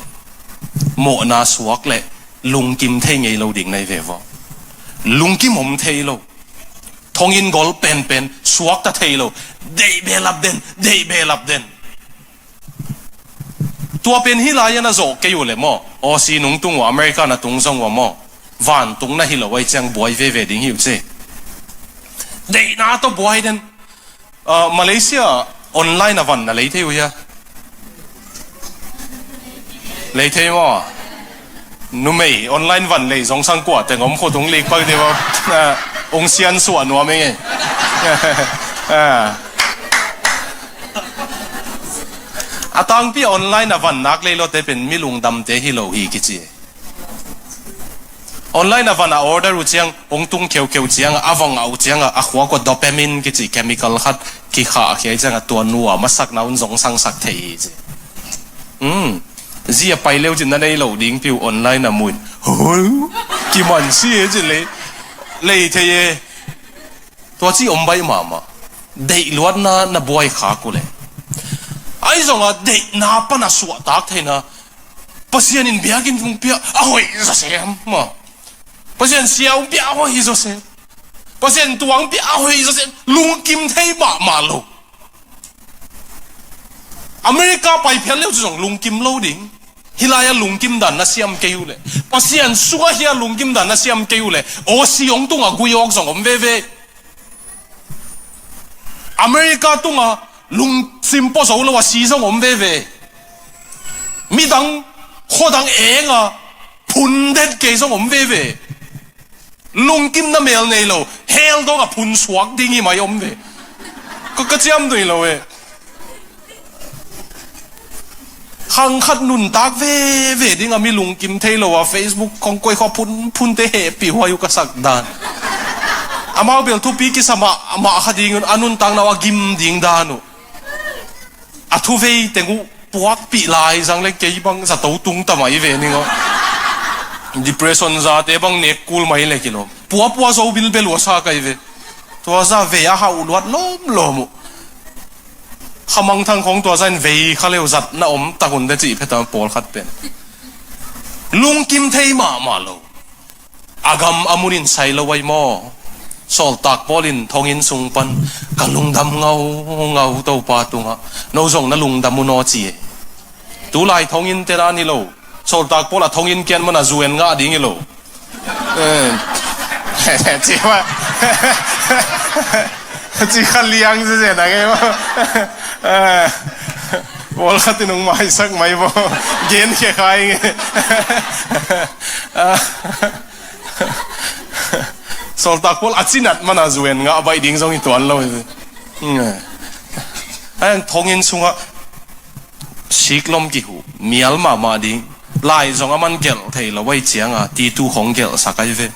mawhna suak leh lungkim thei ngei lo ding nai ve vaw. Lungkim om thei lo. Thonginn gol penpen suakta thei lo. Deih behlap den, deih behlap den. Tua pen hih lai-ah na zawh kei uh leh maw, Aussie nung tung uh, America na tung zong uh maw, vantung na hi lo ahih ciang buai veve ding hi uh ci. Deihna tawh buai den. Ah, Malaysia online a van na lei thei uh hia? Lei thei maw? Numei online van lei zong sang kua teng om khut hong lik pak dih maw? Ah, hong sian suah nuam ing ei. Ah. A tangpi online a van nak lei lote pen mi lungdamte hi lo hi kici. Online a van a order uh ciang hong tung kheukheu ciang a, a vang a uh ciang a, a khuak uh dopamine kici chemical khat kikhah khia ciang a, tua nuam a sakna un zong sangsak thei hi ci. Hmm. Zi a pai leu cin na nei lo ding piu online a muin. Hoi, kiman si e ci lei. Lei thei e. Tua ci om baih mahmah. Deih luatna na buai khak uh leh. Ahi zong a deihna pan a suahtak theihna. Pasian in biakinn hong pia a hoih zawsem maw. Pasian sia hong pia a hoih zawsem. Pasian tuang pia a hoih zawsem. Lungkim thei mahmah lo. America pai phial leu cu zong lungkim lo ding. Hih lai-ah lungkim dan na siam kei uh leh, Pasian sungah hih a lungkim dan na siam kei uh leh, Aussie hong tungah gui awk zong om veve. America tungah lungsim pua zo lo a si zong om veve. Midang khuadang enga phun det kei zong om veve. Lungkimna mel nei lo, hell dong a phun suak ding hi mai om ve. Ka, ka ciam dui lo e. Khang khat nuntak veve ding a mi lungkim thei lo a Facebook kong koi kho phun, phun te hehpih huai uh ka sak dan. Amau bel thupi kisa mah, mah kha ding un a nuntak nau a gim ding dan uh. A thuvei teng uh puakpih lai zang le kei bang zato tung ta mai ve ning aw. Depression zate bang nek kul mai le kilawm. Puapua zo bilbel uh a sa kai ve. Tua za vei a hauh luat lawmlawm uh. Khamangthang khong tua za in vei kha leu zat na om tak un de cih phetam pawlkhat pen. Lungkim thei mahmah lo. A gam a munin sai lo ai maw? Sawltak Paul in thonginn sung pan ka lungdam ngaungau Topa tungah no zong na lungdam un aw ci e. Tulai thonginn te dan hi lo. Sawltak Paul a thonginn kian mana zuen ngah ding hi lo. Eh. Ci ma. Ci kha liang zezet a ngei maw? Eh. Pawlkhat in hong maisak mai bo. Gen khia khai nge. Sawltak Paul a cinat mana zuen ngah baih ding zong hi tuan lo hi. Ahi hang thonginn sungah siklom kihuh, mial mahmah ding. Lai zong a man gelh thei lo ahi cianga Titu khong gelhsak ahi ve.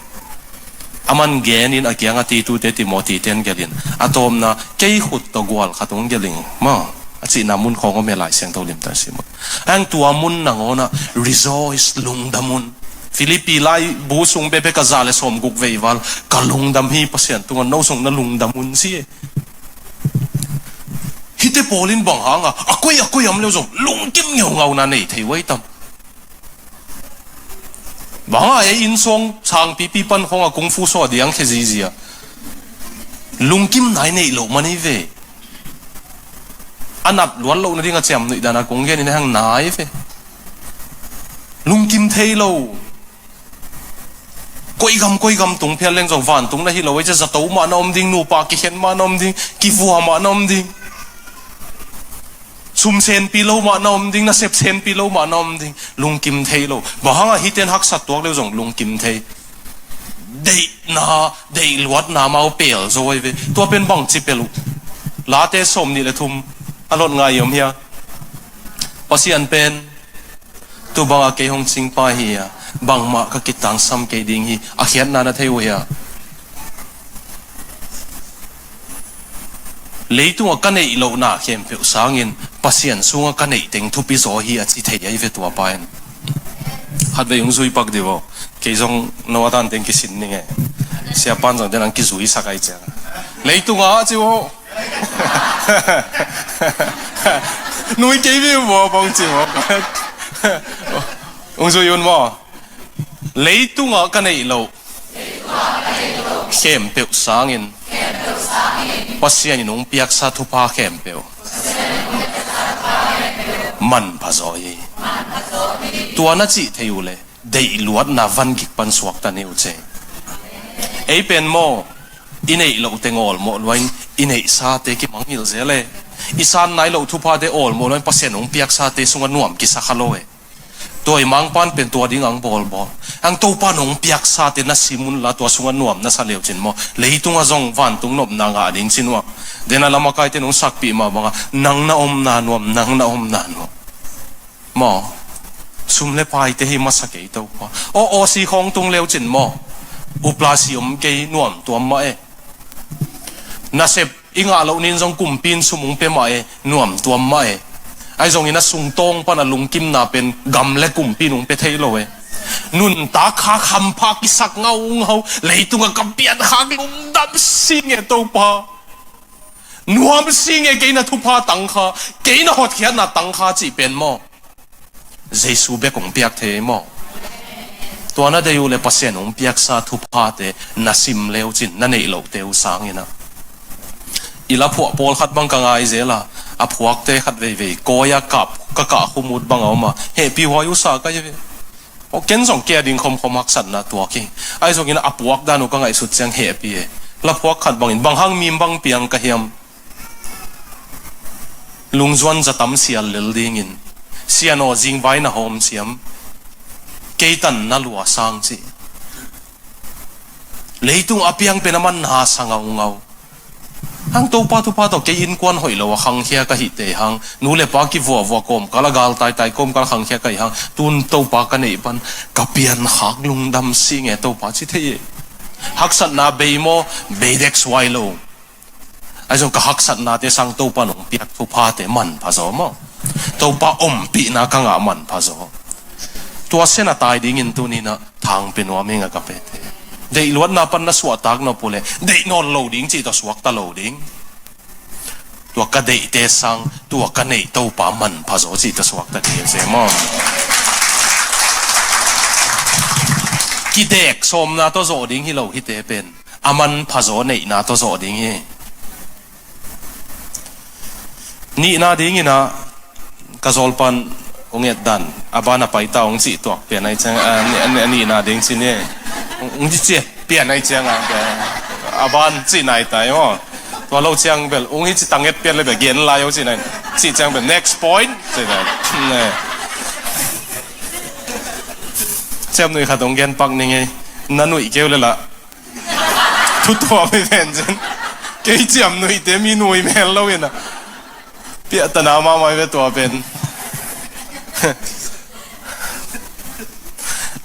A man genin a kianga Titute Timothy ten gelhin, a tawpna kei khut tawh gual khat hong gelh ing maw, a cihna mun khawng om e. Lai Siangtho limtakin sim un. Ahi hang tua mun nangawnah rejoice, lungdam un. Philippi laibu sung bekbek a za le sawmguk vei val, ka lungdam hi Pasian tungah, no zong na lungdam un ci e. Hihte pawl in bang hanga a koi a koi om leu zong lungkim ngeungauna nei thei uh ahi tam? Bang hanga ei inn suang sangpipi pan khawng a kung fu saw a diang khia zizia? Lungkimna i neih loh man hi ve. A nat luat loh nading a ciamnuih dana kong genin ahi hang nai ve. Lungkim thei lo. Koi gam koi gam tung phial leng zong vantung na hi lo ahi ciang, zato mah na om ding, nupa kikhen mah na om ding, kivua mah na om ding, sum senpi lo mah na om ding, nasep senpi lo mah na om ding. Lungkim thei lo. Bang hanga hihte in haksat tuak leu zong lungkim thei? Deihna, deihluatna mau pel zo ahi ve. Tua pen bangci pel uh? Late sawmnih le thum a lot ngai om hia? Pasian pen tu banga kei hong cingpa hi a, bangmah ka kitangsam kei ding hi, a khiatna na thei uh hia? Leitungah ka neih lohna khempeuh sangin Pasian sungah ka neih teng thupi zaw hi, a ci thei ahi ve tua pa in. Khatvei hong zui pak dih uh. Kei zong no a tan teng kisin ning e. Siapan zong den ang kizuisak ahi ciang, leitungah a ci uh. Nui kei viu maw, bang ci maw? Hong zui un maw? Leitungah ka neih loh khempeuh sangin Pasian in hong piaksa thupha khempeuh manpha zaw hi. Tua na cih thei uh leh deihluatna van gik pan suakta ni uh ce. Ei pen maw, i neih loh teng awlmawh luain i neihsate kimangngilh zel e. I san nai loh thuphate awlmawh luain Pasian hong piaksate sungah nuam kisa kha lo e. Tua i mangpan pen tua ding ang bawlbawl. Ang Topa nong piaksate na sim unla tua sungah nuam na sa leucin maw, leitungah zong vantung nopna ngah ding ci nuam. Dena lamakaite nong sakpih mah banga nang na omna nuam, nang na omna nuam. Maw, sum le paite hi masa kei Topa. Aw, awsi khawng tung leucin maw, uplasi om kei nuam tuam mah e. Nasep i ngah loh nin zong kumpi in sum hong pia mah e, nuam tuam mah e. Ahi zongin a sungtawng pana lungkimna pen gam le kumpi in hong pia thei lo e. Nuntak khak hampha kisak ngaungau, leitungah ka piankhak lungdam sing e Topa. Nuam sing e, kei na thupha tangkha, kei na hotkhiatna tangkha cih pen maw, Jesu bek hong piak thei maw? Tua na deih uh le Pasian hong piaksa thuphate na sim leucin na neih lohte uh sangin ah. I la phuah pawlkhat bang ka ngai zel a, a phuakte khat veivei kawi a kap, ka kah khumut bang a om a, hehpih huai uh sa ka hi ve. Aw, ken zong kei a ding khomkhom haksatna tuak hi. Ahi zongin a puak dan uh ka ngaihsut ciang hehpih e. La phuak khat bangin bang hang mim bang piang ka hiam? Lungzuan zatam sial lel dingin, sian aw zingvai na hawm siam, kei tan na lua sang cih. Leitung a piang pen a man na sa ngaungau. Hang Topa thupha tawh kei innkuan hoih lo a khangkhia ka hih tei hang, nu le pa kivuavua kawmkal a gal taitai kawmkal khangkhia ka hih hang, tun Topa ka neih pan ka piankhak lungdam sing e Topa ci thei e. Haksatna bei maw, bei dek suai lo. Ahi zong ka haksatnate sang Topa nong piak thuphate manpha zaw maw? Topa ompihna ka ngah manpha zaw. Tua sen a tai dingin tuninah thangpi nuam ing a ka pete. Deihluatna pan na suahtak nop uh le deih nawn lo ding cih tawh suakta lo ding. Tua ka deihte sang tua ka neih Topa manpha zaw cih tawh suakta ding a se maw? Kidek sawmna tawh zawh ding hi lo hite pen a manpha zaw neihna tawh zawh ding hi. Nihna dinginah ka zawlpan hong etdan a ban a paita hong cih tuak pian ahi ciang, a, ni-, a, ni-, a nihna ding ci ni. Hong, hong ci pian ahi ciang a, a ban cih nai tai maw? Tua lo ciang bel ung hi ci, tanget pian le bel gen lai o ci na. Ci ciang bel next point ci na. Ciamnuih khat ong gen pak ning ei. Na nuih keu le lah. Thu tuam hi ven cin. Kei ciamnuihte mi nuih mel lo in a. Piahtana mahmah hi ve tua pen.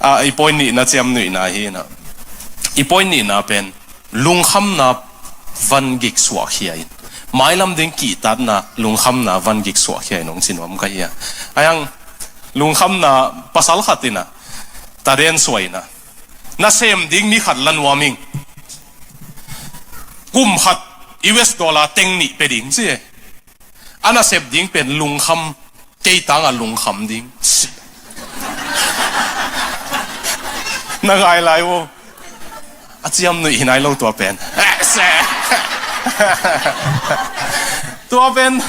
A, i point nihna ciamnuihna hi in a. I point nihna pen lungkhamna van gik suahkhia in. Mailam ding kihtatna lungkhamna van gik suahkhia in hong ci nuam ka hi a. Ahi hang lungkhamna pasal khat in a, taden suah in a, nasem ding ni khat la nuam ing. Kum khat U S dollar teng nih pe ding ci e. A nasep ding pen lungkham, kei tangah lungkham ding. Na ngai lai uh. A ciamnuih hi nai lo tua pen. Tua pen.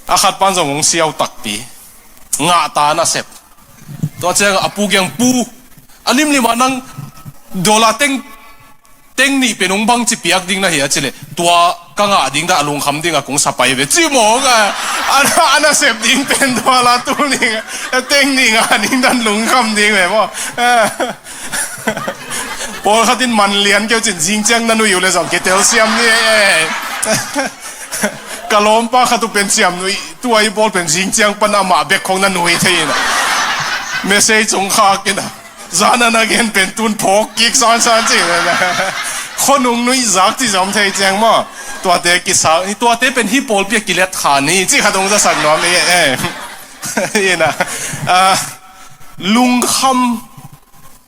A khat pan zong hong siau takpi. Ngah ta nasep. Tua ciang a pu kiang, pu, a limlim ah nang dollar teng, teng nih pen hong bangci piak ding na hi a ci leh, tua ka ngah ding dah a lungkham ding a kong sa pai ve ci mawk a. A na, a nasep ding pen dollar tul nih, teng nih ngah ding dan lungkham ding ve maw. Pawlkhat in man lian keu cin zing ciang na nuih uh le zong kitel siam ni e. Ka lawmpa khat uh pen ciamnuih, tua i bawl pen zing ciang pan amah bek khong na nuih thei in a. Message hong khak in a. Zan a na gen pen tun phawk kik sansan ci. Khonung nuih zak ci zom thei ciang maw. Tuate kisa, tuate pen hi pawlpi a kilet kha ni ci khat hong zasak nuam ni e. In a, a, lungkham,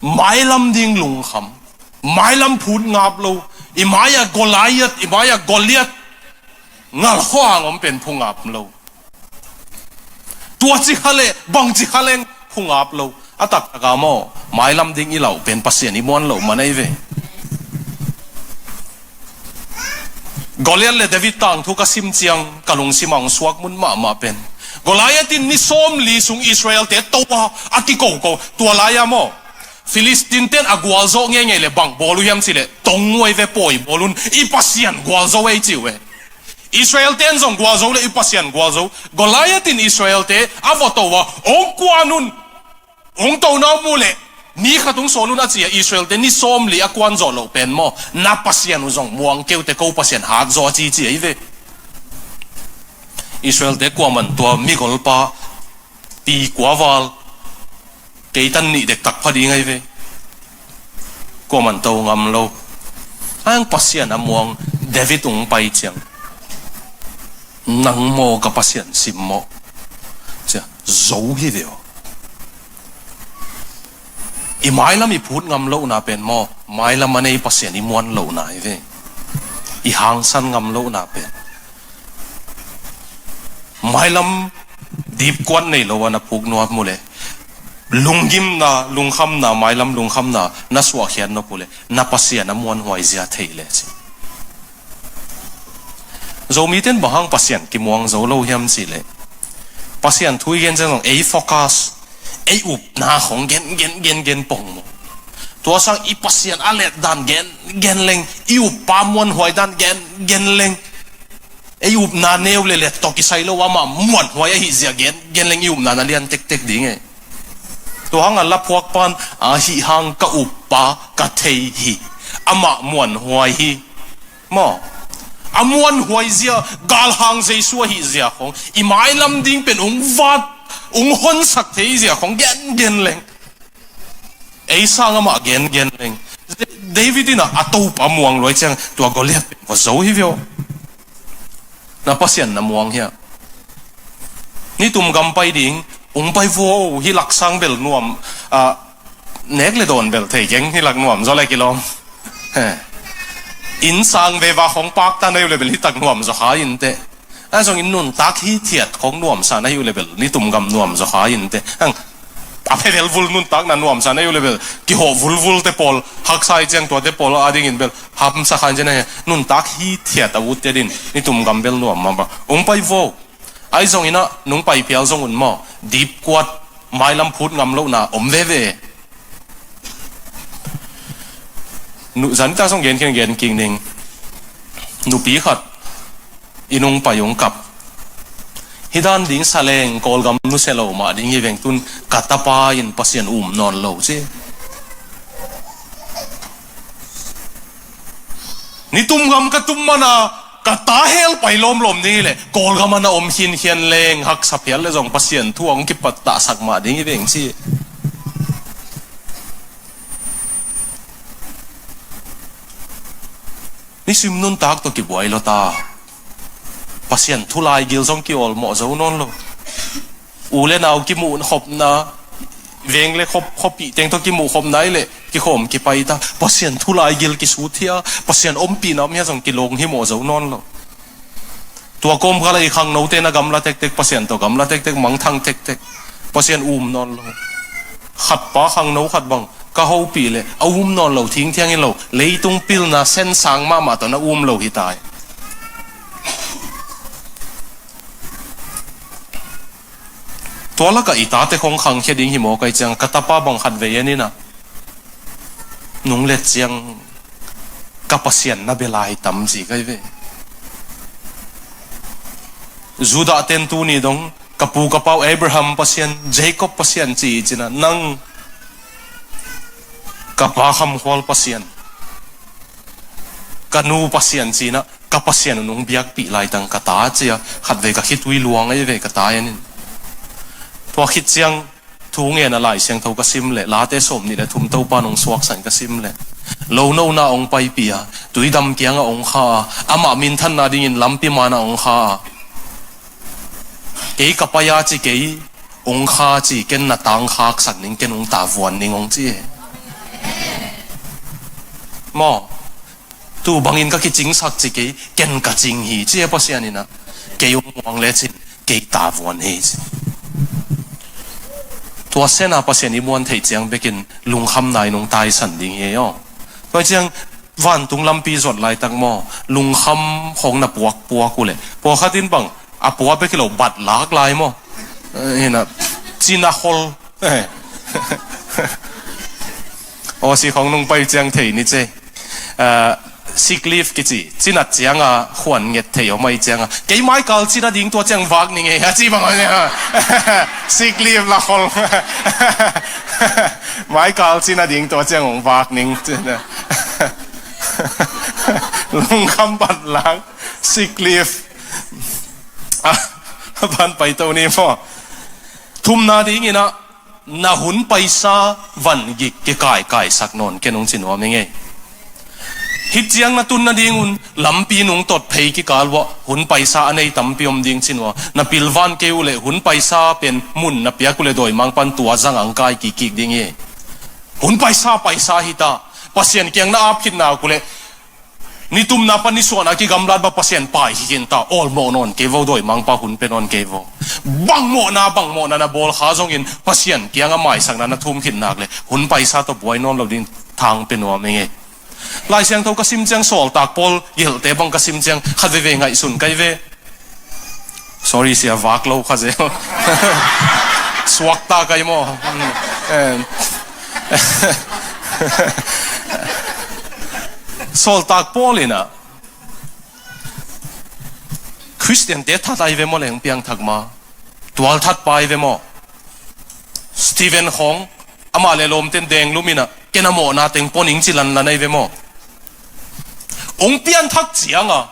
mailam ding lungkham, mailam phut ngap lo, i mai-ah Goliath, i mai-ah Goliath ngal khuang om pen phu ngap lo. Tua ci kha le, bang ci kha leng phu ngap lo. A taktak a maw, mailam ding i lauh pen Pasian i muan loh man ei ve. Goliath le David tangthu ka sim ciang ka lungsim ah hong suak mun mahmah pen, Goliath in ni sawmli sung Israel-te to a, a kikoko. Tua lai-a maw, Philistine-ten a gualzawh ngeingei le bang bawl uh hiam cih leh, tong uh ei ve, pawi bawl un, i Pasian gualzo ei ci uh e. Israel-ten zong gualzo le i Pasian gualzo. Goliath in Israel-te a vawto a, hong kuan un. Hong tona uh mu leh, ni khat hong sawl un a ci a, Israel-te ni sawmli a kuan zawh loh pen maw, na Pasian uh zong muang keu teh, ko Pasian hat zaw a ci ci ei ve. Israel-te kuaman tua migolpa pi kua val, keitan nih dektak pha ding ei ve. Kuaman to ngam lo. Ahi hang Pasian a muang David hong pai ciang, nang maw ka Pasian simmawh, ci a zo hi ve aw. I mailam i phut ngam lohna pen maw, mailam a nei Pasian i muan lohna hi ve. I hangsan ngam lohna pen, mailam dipkuat nei lo a na phuk nuam uh leh, lunggimna, lungkhamna, mailam lungkhamna na suahkhiat nop uh leh, na Pasian a muanhuai zia thei leh ci. Zomite in bang hang Pasian kimuang zo lo hiam cih leh, Pasian thu i gen ciang zong ei focus, ei upna khong gen, gen, gen, gen pong maw. Tua sang i Pasian a let dan gen, gen leng, i uppa muanhuai dan gen, gen leng, ei upna neu le let tawh kisai lo, amah muanhuai ahih zia gen, gen leng i upna na lian tektek ding e. Tua hang a laphuak pan, ahih hang ka uppa ka thei hi, amah muanhuai hi. Maw, a muanhuai zia, galhang Jesu ahih zia khong, i mailam ding pen ung vat, ung honsak thei zia khong gen, gen leng. Ei sang amah gen, gen leng. David in a, a Topa muang luai ciang, tua Goliath pen va zo hi ve aw. Na Pasian na muang hia? Nitum gam pai ding, ung pai vo, hi lak sang bel nuam, a, nek le dawn bel thei keng, hi lak nuam zaw le kilawm. He. Inn sang veva khong pakta na hi uh le bel hi tak nuam zaw kha in teh. Ahi zongin nuntak hithiat khong nuamsa na hi uh le bel nitum gam nuam zaw kha in teh. Ang, a phe velvul nuntakna nuamsa na hi uh le bel kihawh vulvul te pawl, haksa i ciang tuate pawl a dingin bel hamsa kha in ciang na hi. Nuntak hithiat a utte din nitum gam bel nuam mahmah. Ung pai vo. Ahi zongin a, nung pai phial zong un maw, dipkuat, mailam phut ngam lohna om veve. Nu, zan ta song gen khin gen king ning. Nupi khat inn ung pai ung kap. Hi dan ding sa leng Kawlgam nusia lo mah ding hi veng tun ka tapa in Pasian um nawn lo ci. Nitum gam ka tum mana ka ta hel pai lawmlawm ding hi leh Kawlgam a na om khinkhian leng haksa phial le zong Pasian thu a hong kipattahsak mah ding hi veng ci. Nisim nuntak tawh kibuai lo ta. Pasian thu laigil zong kiawlmawh zo nawn lo. U le nau kimuh khopna, veng le khop, khopih teng tawh kimuh khopna i leh kikhawm kipai ta. Pasian thu laigil kisuthia, Pasian ompihna om hia zong kilong himawh zo nawn lo. Tua kawmkal ah i khangnote na gamla tektek, Pasian tawh gamla tektek, mangthang tektek. Pasian um nawn lo. Khat pa khangno khat bang ka hopih leh a um nawn lo, thingthiang hi lo, leitung pilna sensang mahmah tawh na um lo hi ta hi. Tua lakah i tate khong khangkhia ding hi maw kai ciang, ka tapa bang khat vei en inah nung let ciang ka Pasian na bia lai tam ci kai ve. Judah ten tuni dong ka pu ka pau Abraham Pasian, Jacob Pasian ci i cinah nang ka pa khamkhual Pasian, ka nu Pasian cinah ka Pasian nung biakpih laitang ka ta cia khat vei ka khitui luang ei ve ka ta en in. Tua khit ciang thu ngen a Lai Siangtho ka sim leh Late sawm nih le thum Topa nung suaksan ka sim leh lo nona ong paipih a, tuidam kiangah ong kha a, amah minthanna dingin lampi manah ong kha a, kei ka pai a ci kei ong kha ci, ken na tangkhaksak ning, ken ong tavuan ning ong ci e. Maw? Tu bangin ka kicingsak ci kei, ken ka cing hi ci e Pasian inah. Kei ong muang lecin kei tavuan hi ci. Tua sena Pasian i muan theih ciang bekin lungkham nai nung taisan ding hi aw. Tua ciang vantung lampi zuat laitak maw, lungkham khong na puakpuak uh leh pawlkhat in bang a pua bek hi lo bat lak lai maw? Eh, hinah cina khol. Eh. Awsi khong nung pai ciang thei ni ce. Ah, sick leave kici, cinat cianga khuan nget thei om ai cianga kei maikal cina ding tua ciang vak ning e a ci bang a nia. Sick leave la khol. Maikal cina ding tua ciang ong vak ning. Lungkham bat lang. Sick leave. Ah, ban pai to ni maw? Thumna ding inah na hun paisa van gik kikaikaisak nawn ken ong ci nuam hi ngei. Hih ciang na tun nadingun lampi nung tot phei kikal uah hun paisa a nei tampi om ding ci nua. Na pilvan kei uh leh hun paisa pen mun na piak uh leh dawimangpan tua zang ang kai kikkik ding hi. Hun paisa paisa hita. Pasian kiang na ap khitna uh leh nitumna pan nisuahna kigamlat ba Pasian pai hi khinta, awlmawh nawn kei vo, dawimangpa hun pe nawn kei vo. Bangmawhna bangmawhna na bawlkha zongin Pasian kianga maisakna na thum khitnak leh hun paisa tawh buai nawn lo ding thang pe nuam hi ngei. Lai Siangtho ka sim ciang sawltak Paul gelhte bang ka sim ciang khat veve ngaihsun kai ve. Sorry sia, vak lo kha zel. Suakta kai maw? Hmm. Em. Sawltak Paul inah Khristiante that ai ve maw leng piangthak ma? Tualthat pai ve maw? Stephen khawng amah le lawmten denglum inah ken a mawhna teng pua ning ci lanlan ai ve maw? Ong pianthak cianga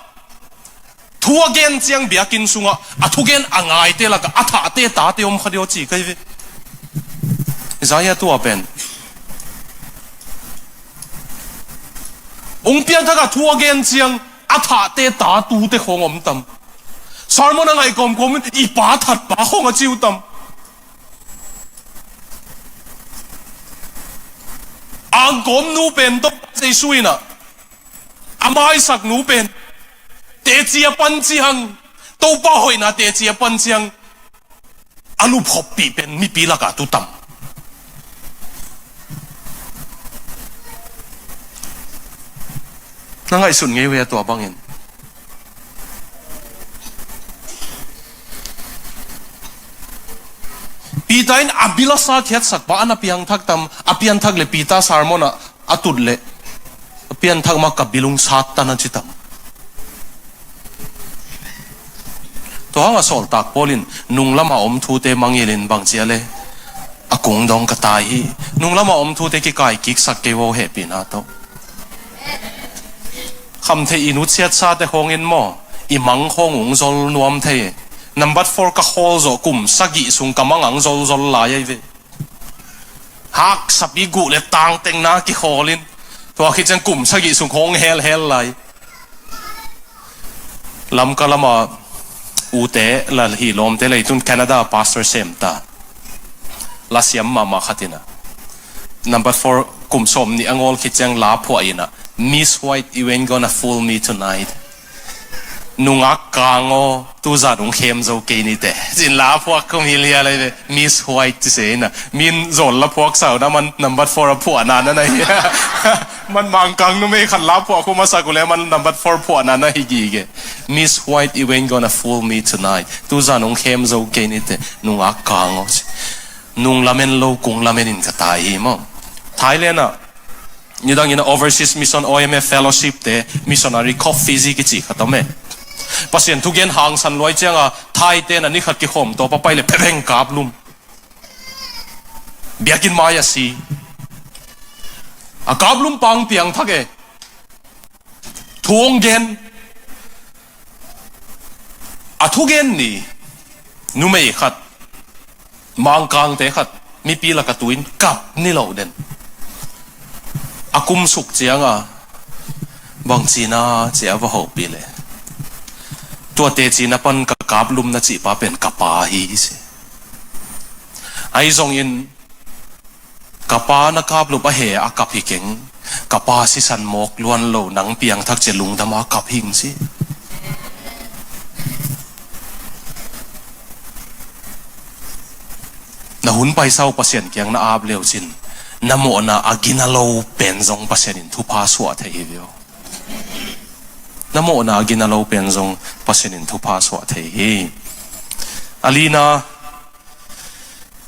thu a gen ciang biakinn sungah a thugen a ngaite lakah a thahte tate om kha deuh ci kai ve. Isaiah tua pen ong piangthak a thu a gen ciang a thahte tatute khawng om tam. Sermon a ngaih kawmkawm in i pa thatpa khawng a ci uh tam. Angkawm nu pen tawh Jesu inah a maisak nu pen teci a pan ciang, Topa hoihna teci a pan ciang a lupkhoppih pen mipi lakah tu tam. Na ngaihsut ngei uh hia tua bangin? Peter in a bil a sa khiatsakpa a na piangthak tam, a pianthak le Peter sermon ah a tut leh Pianthak mah ka bilung sat tan a ci tam. Tua hang a sawltak Paul in nunglam a om thute mangngilh in bang ci a le, a kung dong ka tai hi. Nunglam a om thute kikaikiksak kei vo, hehpihna tawh. Khamtheih i nusiatsate khawng in maw, i mang khawng ung zol nuam thei. Number four ka khawl zawh kum sagih sung ka mang ang zolzol lai ahi ve. Haksapi guh le tangtengna kikhawl in, tua khit ciang kum sagih sung khawng helhel lai. Lamka lama ute la hi lawmte leitun Canada pastor sem ta. La siam mahmah khat in a, number four kum sawm nih a ngawl khit ciang la phuah in a, "Miss White, you ain't gonna fool me tonight. Nungak kang aw, tuzan ung khem zo kei ni teh," ci-in la phuak khum hi lialai ve. Miss White ci se in a, min zawl la phuak sau na, man number four a phuahna na na hi. Man Mangkang numei khat la phuak khum a sak uh le, man number four phuahna na hi gige. "Miss White, you ain't gonna fool me tonight. Tuzan ung khem zo kei ni teh, nungak kang aw," ci. Nung lamen lo, kung lamen in ka tai hi maw. Thailand ah nidangin a overseas mission, O M F fellowship te, missionary coffee zi kici khat om e. Pasian thugen hangsan luai cianga Thai ten a ni khat kikhawm tawp a pai le phebeng kaplum. Biakinn mai a si. A kaplum pang piangthak e. Thu hong gen. A thugen ni numei khat, Mangkangte khat, mipi laka tu in kap ni lo den. A kum suk cianga bang cina cia va hopih le, tuate cina pan ka kaplum na cih pa pen ka pa hi si. Ahi zongin ka pa na kaplup a he a kap hi keng. Ka pa sisan mawk luan lo, nang piangthak cia lungdam a kap hing si. Na hun paisa uh Pasian kiang na ap leu cin, na mawhna a gina lo pen zong Pasian in thupha suah thei hi vio. Na mawhna a gina lo pen zong Pasian in thupha suah thei hi. A lina,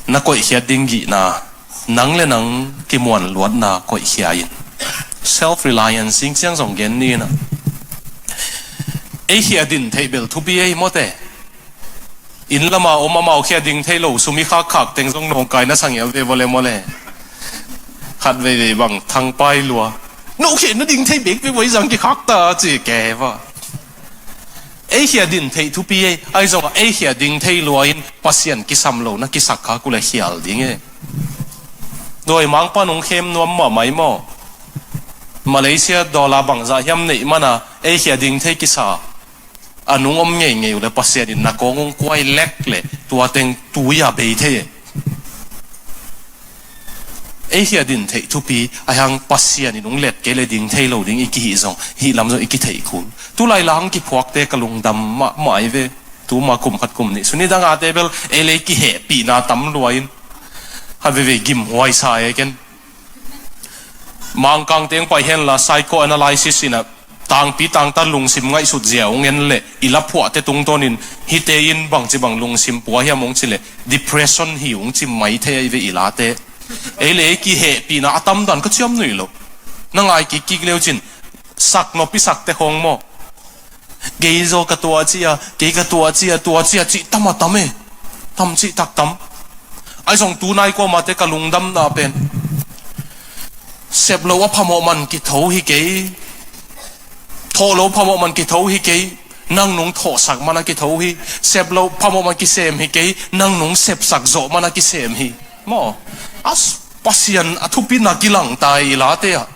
na koihkhiat ding gihna, nang le nang kimuan luatna koihkhia in. Self reliance, singciang zong gen ni na. Ei khia din theih bel thupi ei mawte. Inn lama om amau khia ding thei lo, sum i khakkhak teng zong nawngkai na sang el ve vawle mawle. Khat veivei bang thangpai lua. No khia na ding thei bek ve vawizang kikhak ta ci ke va. Ei khia din theih thupi ei, ahi zongah ei khia ding thei lua in Pasian kisam lo na kisak kha kule khial ding e. Dawimangpa nung khem nuam mahmai maw? Malaysia dollar bangzah hiam neih mana ei khia ding thei kisa a nung om ngeingei uh le Pasian in na kawng ung kuai lek le tua teng tui a bei thei e. Ei hia din theih thupi, ahi hang Pasian in ung let kei le ding thei lo ding i kihih zong, hih lam zong i kitheih kul. Tulai lang kiphuakte ka lungdam mahmah ai ve. Tuma kum khat kum nih suni dangate bel ei le i kihehpihna tam lua in, khat veve gimhuai sa e ken. Mangkang teng pai henla psychoanalysis in a tangpi tangtan lungsim ngaihsut zia ung en leh i laphuahte tungtawnin hite in bangci bang lungsim pua hiam ung cileh depression hi ung ci mai thei ahi ve i late. Ei le ei kihehpihna a tamdan ka ciam nuih lo. Na ngai kikkik leu cin sak nop i sakte khawng maw? Kei zaw ka tuah cia, kei ka tuah cia, tuah cia cih tam a tam e. Tam cih tak tam. Ahi zong tunai kuamate ka lungdamna pen sep lo a phamawh man kitho hi kei. Thawh lo phamawh man kitho hi kei. Nang nung thawhsak man a kitho hi. Sep lo phamawh man kisem hi kei. Nang nung sepsak zawh man a kisem hi. Maw? A Pasian a thupina kilangtai i late ah.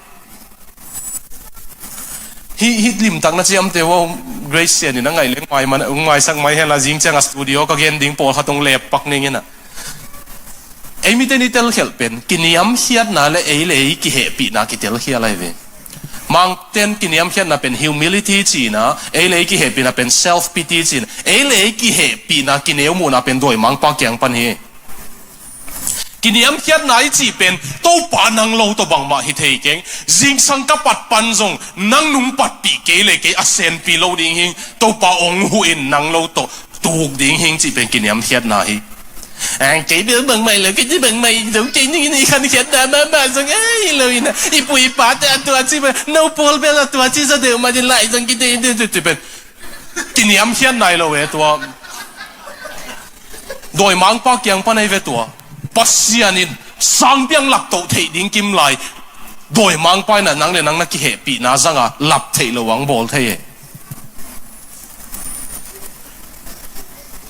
Hih, hih limtak na ciamte uh Grace Sian in a ngaih leng ngai man, ngaisak mai henla zing ciang a studio ka gen ding pawlkhat hong leppak ning in a. Ei mite ni telkhialh pen kiniamkhiatna le ei le ei kihehpihna kitelkhial ahi ve. Mangten kiniamkhiatna pen humility cihna, ei le ei kihehpihna pen self pity cihna, ei le ei kihehpihna kineuhmuhna pen dawimangpa kiang pan hi. Kiniamkhiatna i cih pen Topa nang lo tawh bangmah hi thei keng. Zingsang ka pat pan zong nang nung patpih kei le kei a senpi lo ding hi. Topa ong huh in nang lo tawh tuk ding hi cih pen kiniamkhiatna hi. Ang kei bel bangmah lo, kei ci bangmah lo, kei ning in i khankhiatna mahmah zong a hi lo in a, i pu i pate a tua ci bang, no pawl bel a tua ci zaw deuh mah in lai zong kite in deuh deuh pen. Kiniamkhiat nai lo e tua. Dawimangpa kiang pan ahi ve tua. Pasian in sangpiang laptoh theih ding kim lai. Dawimangpa in a nang le nang na kihehpihna zanga lap theih lo ang bawl thei e.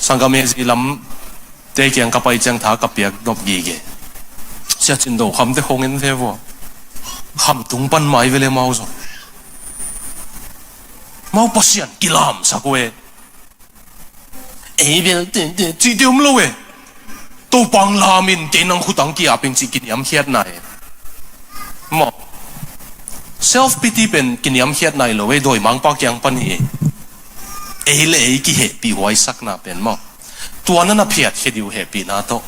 Sanggam e, zi lamte kiang ka pai ciang tha ka piak nop gige. Sia Cin Do Kham te khong en ve vua. Khamtung pan mai ve le mau zong. Mau Pasian kilamsak uh e. Ei bel te te cih te om lo e. Topa ang lam in, kei nang khut ang ki-ap ing cih kiniamkhiatna e. Maw. Self pity pen kiniamkhiatna hi lo e, dawimangpa kiang pan hi e. Ei le ei kihehpih huaisakna pen maw. Tua na na phiatkhia dih uh hehpihna tawh.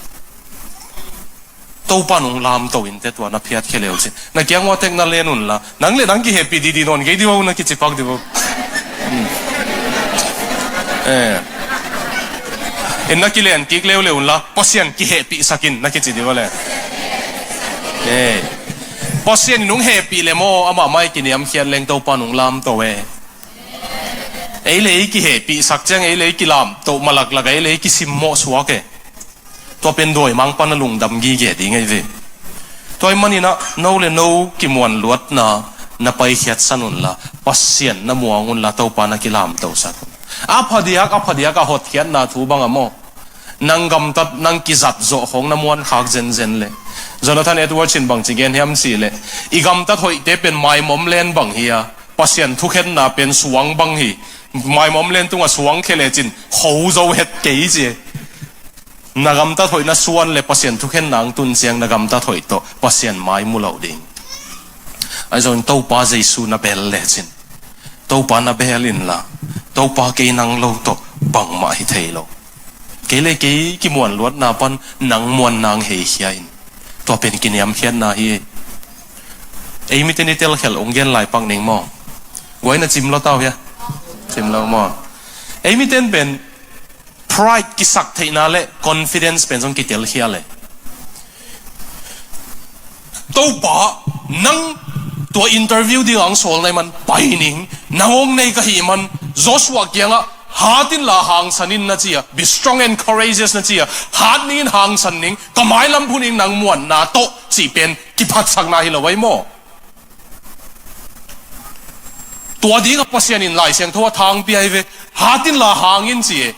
Topa nung lamto in te tua na phiatkhia le uh cin. Na kiang ua tek na len un la. Nang le nang kihehpih didi nawn kei di uh na kici pak di uh. Hmm. Eh. In na kilen kik leuleu un la. Pasian kihehpihsak in na kici di uh le. Eh. Pasian in nung hehpih le maw, amah mai kiniamkhiat leng Topa nung lamto e. Ei le ei kihehpihsak ciang ei le ei kilamto malaklak, ei le ei kisimmawh suak e. Tua pen dawimangpa na lungdam gige ding ahi ve. Tua ahih manin ah no le no kimuanluatna na paikhiatsan un la, Pasian na muang un la, Topa na kilamtosak un. A phadiak a phadiak a hotkhiatna thu bang a maw. Nang gamtat nang kizat zawh khong na muankhak zenzen le. Jonathan Edwards in bangci gen hiam cih le, i gamtat hoihte pen maimom len bang hi a, Pasian thukhenna pen suang bang hi. Maimom len tungah suang khia lecin kho zo het kei ci. Na gamtat hoih na suan le Pasian thukhenna ang tun ciang na gamtat hoih tawh Pasian mai mu lo ding. Ahi zongin Topa Jesu na bel lecin, Topa na bel in la, Topa kei nang lo tawh bangmah hi thei lo. Kei le kei kimuanluatna pan nang muan nang heikhia in. Tua pen kiniamkhiatna hi. Ei miten i telkhial ong gen lai pak ning maw. Guai na cim lo tau hia? Cim lo maw. Ei miten pen pride kisak theihna le confidence pen zong kitelkhia le. Topa, nang tua interview ding ang sawl nai man pai ning, nang ong nei ka hi man, Joshua kiangah, hat in la hangsan in na ci a, be strong and courageous na ci a, hat ning in hangsan ning, ka mailam phun in nang muanna tawh cih pen kiphatsakna hi lo ai maw. Tua dingah Pasian in Lai Siangtho a thangpi ai ve, hat in la hang in ci e.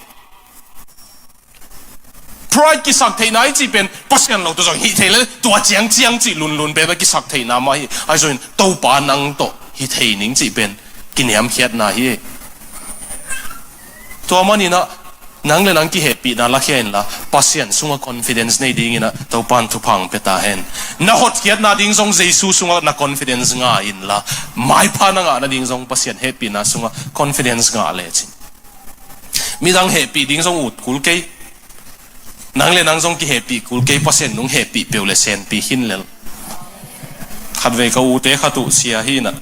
Pride kisak theihna i cih pen Pasian lo tawh zong hih thei le tua ciangciang cih lunlun pen a kisak theihna mah hi. Ahi zongin Topa nang tawh hi thei ning cih pen kiniamkhiatna hi. Tua maninah nang le nang kihehpihna lakhia inla Pasian sungah confidence nei dinginah Topa in thupha hong pia ta hen. Na hotkhiatna ding zong Jesu sungah na confidence ngah inla maipha na ngah nading zong Pasian hehpihna sungah confidence ngah lecin. Midang hehpih ding zong ut kul kei. Nang le nang zong kihehpih kul kei, Pasian nung hehpih peuh le senpi khin lel. Khatvei ka ute khat uh sia hinah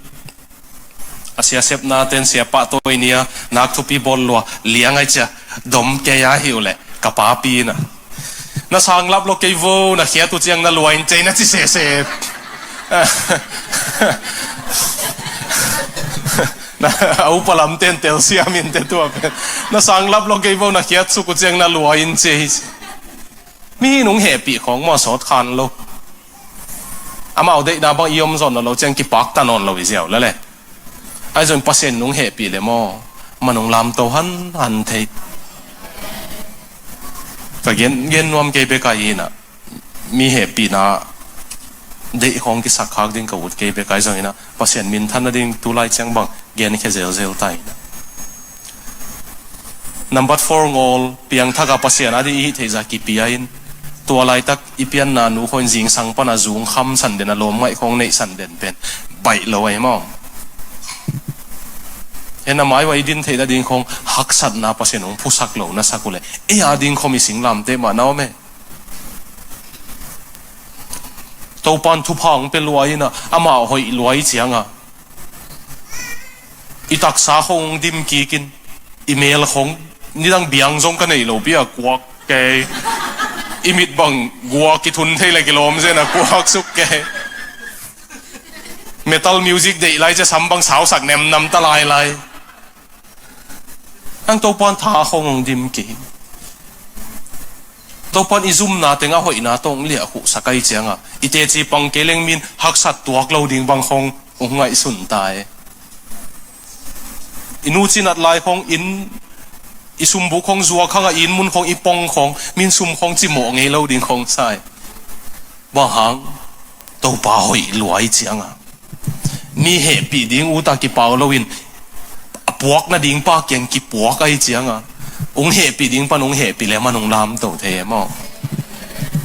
a sia sepna ten sia pah tawi nia nak thupi bawl lua liang ai cia dom kei a hi uh leh ka papi inah na sanglap lo kei vo, na khiat uh ciang na lua in cei na ci sese. Na a upa lamten telsiam in te tua pen na sanglap lo kei vo, na khiat suk uh ciang na lua in cei. Mi nung hehpih khawng maw sawt khan lo. Amau deihna bang i om zawn lo ciang kipak ta nawn lo i ziau lale. Ahi zong Pasian nung hehpih le maw ma nung lamto han han thei. Ka gen gen nuam kei bek a inah mi hehpihna deih khawng kisak khak ding ka ut kei bek ahi zonginah Pasian minthan nading tulai ciang bang genkhia zelzel ta inah. Number four ngawl piangthaka Pasian ading i hih theihzah kipia in tua laitak i pianna nu khawin zingsang pana zung kham sanden a lawm ngaih khawng neih sanden pen baih lo ahi maw. Hena mai ua i din theih nading khawng haksatna Pasian hong phusak lo na sak uhleh ei ading khawm i singlamteh mah na om e. Topan thupha hong pia luai inah amah hoih luai cianga i taksa khong dim kikin i mel khong nidang biang zong ka nei lo pia kuak kei. I mit bang gua kithun thei le kilawm zen a kuak suk kei. Metal music deih lai cia sam bang sausak nemnam ta lailai. Ang Topan tha khong hong dim kei. Topan i zumna teng a hoihna tawh hong liah khuhsak ai cianga i teci pang kei leng min haksat tuak lo ding bang khong hong ngaihsun ta e. I nu cinat lai khong in i sumbuk khong zuak hanga i inn mun khong i pong khong min sum khong cimawh ngei lo ding khong sai. Bang hang Topa hoih luai cianga mi hehpih ding uta kipau loin a puak nading pa kiang kipuak ai cianga ung hehpih ding pan ung hehpih le man ung lamto thei e maw?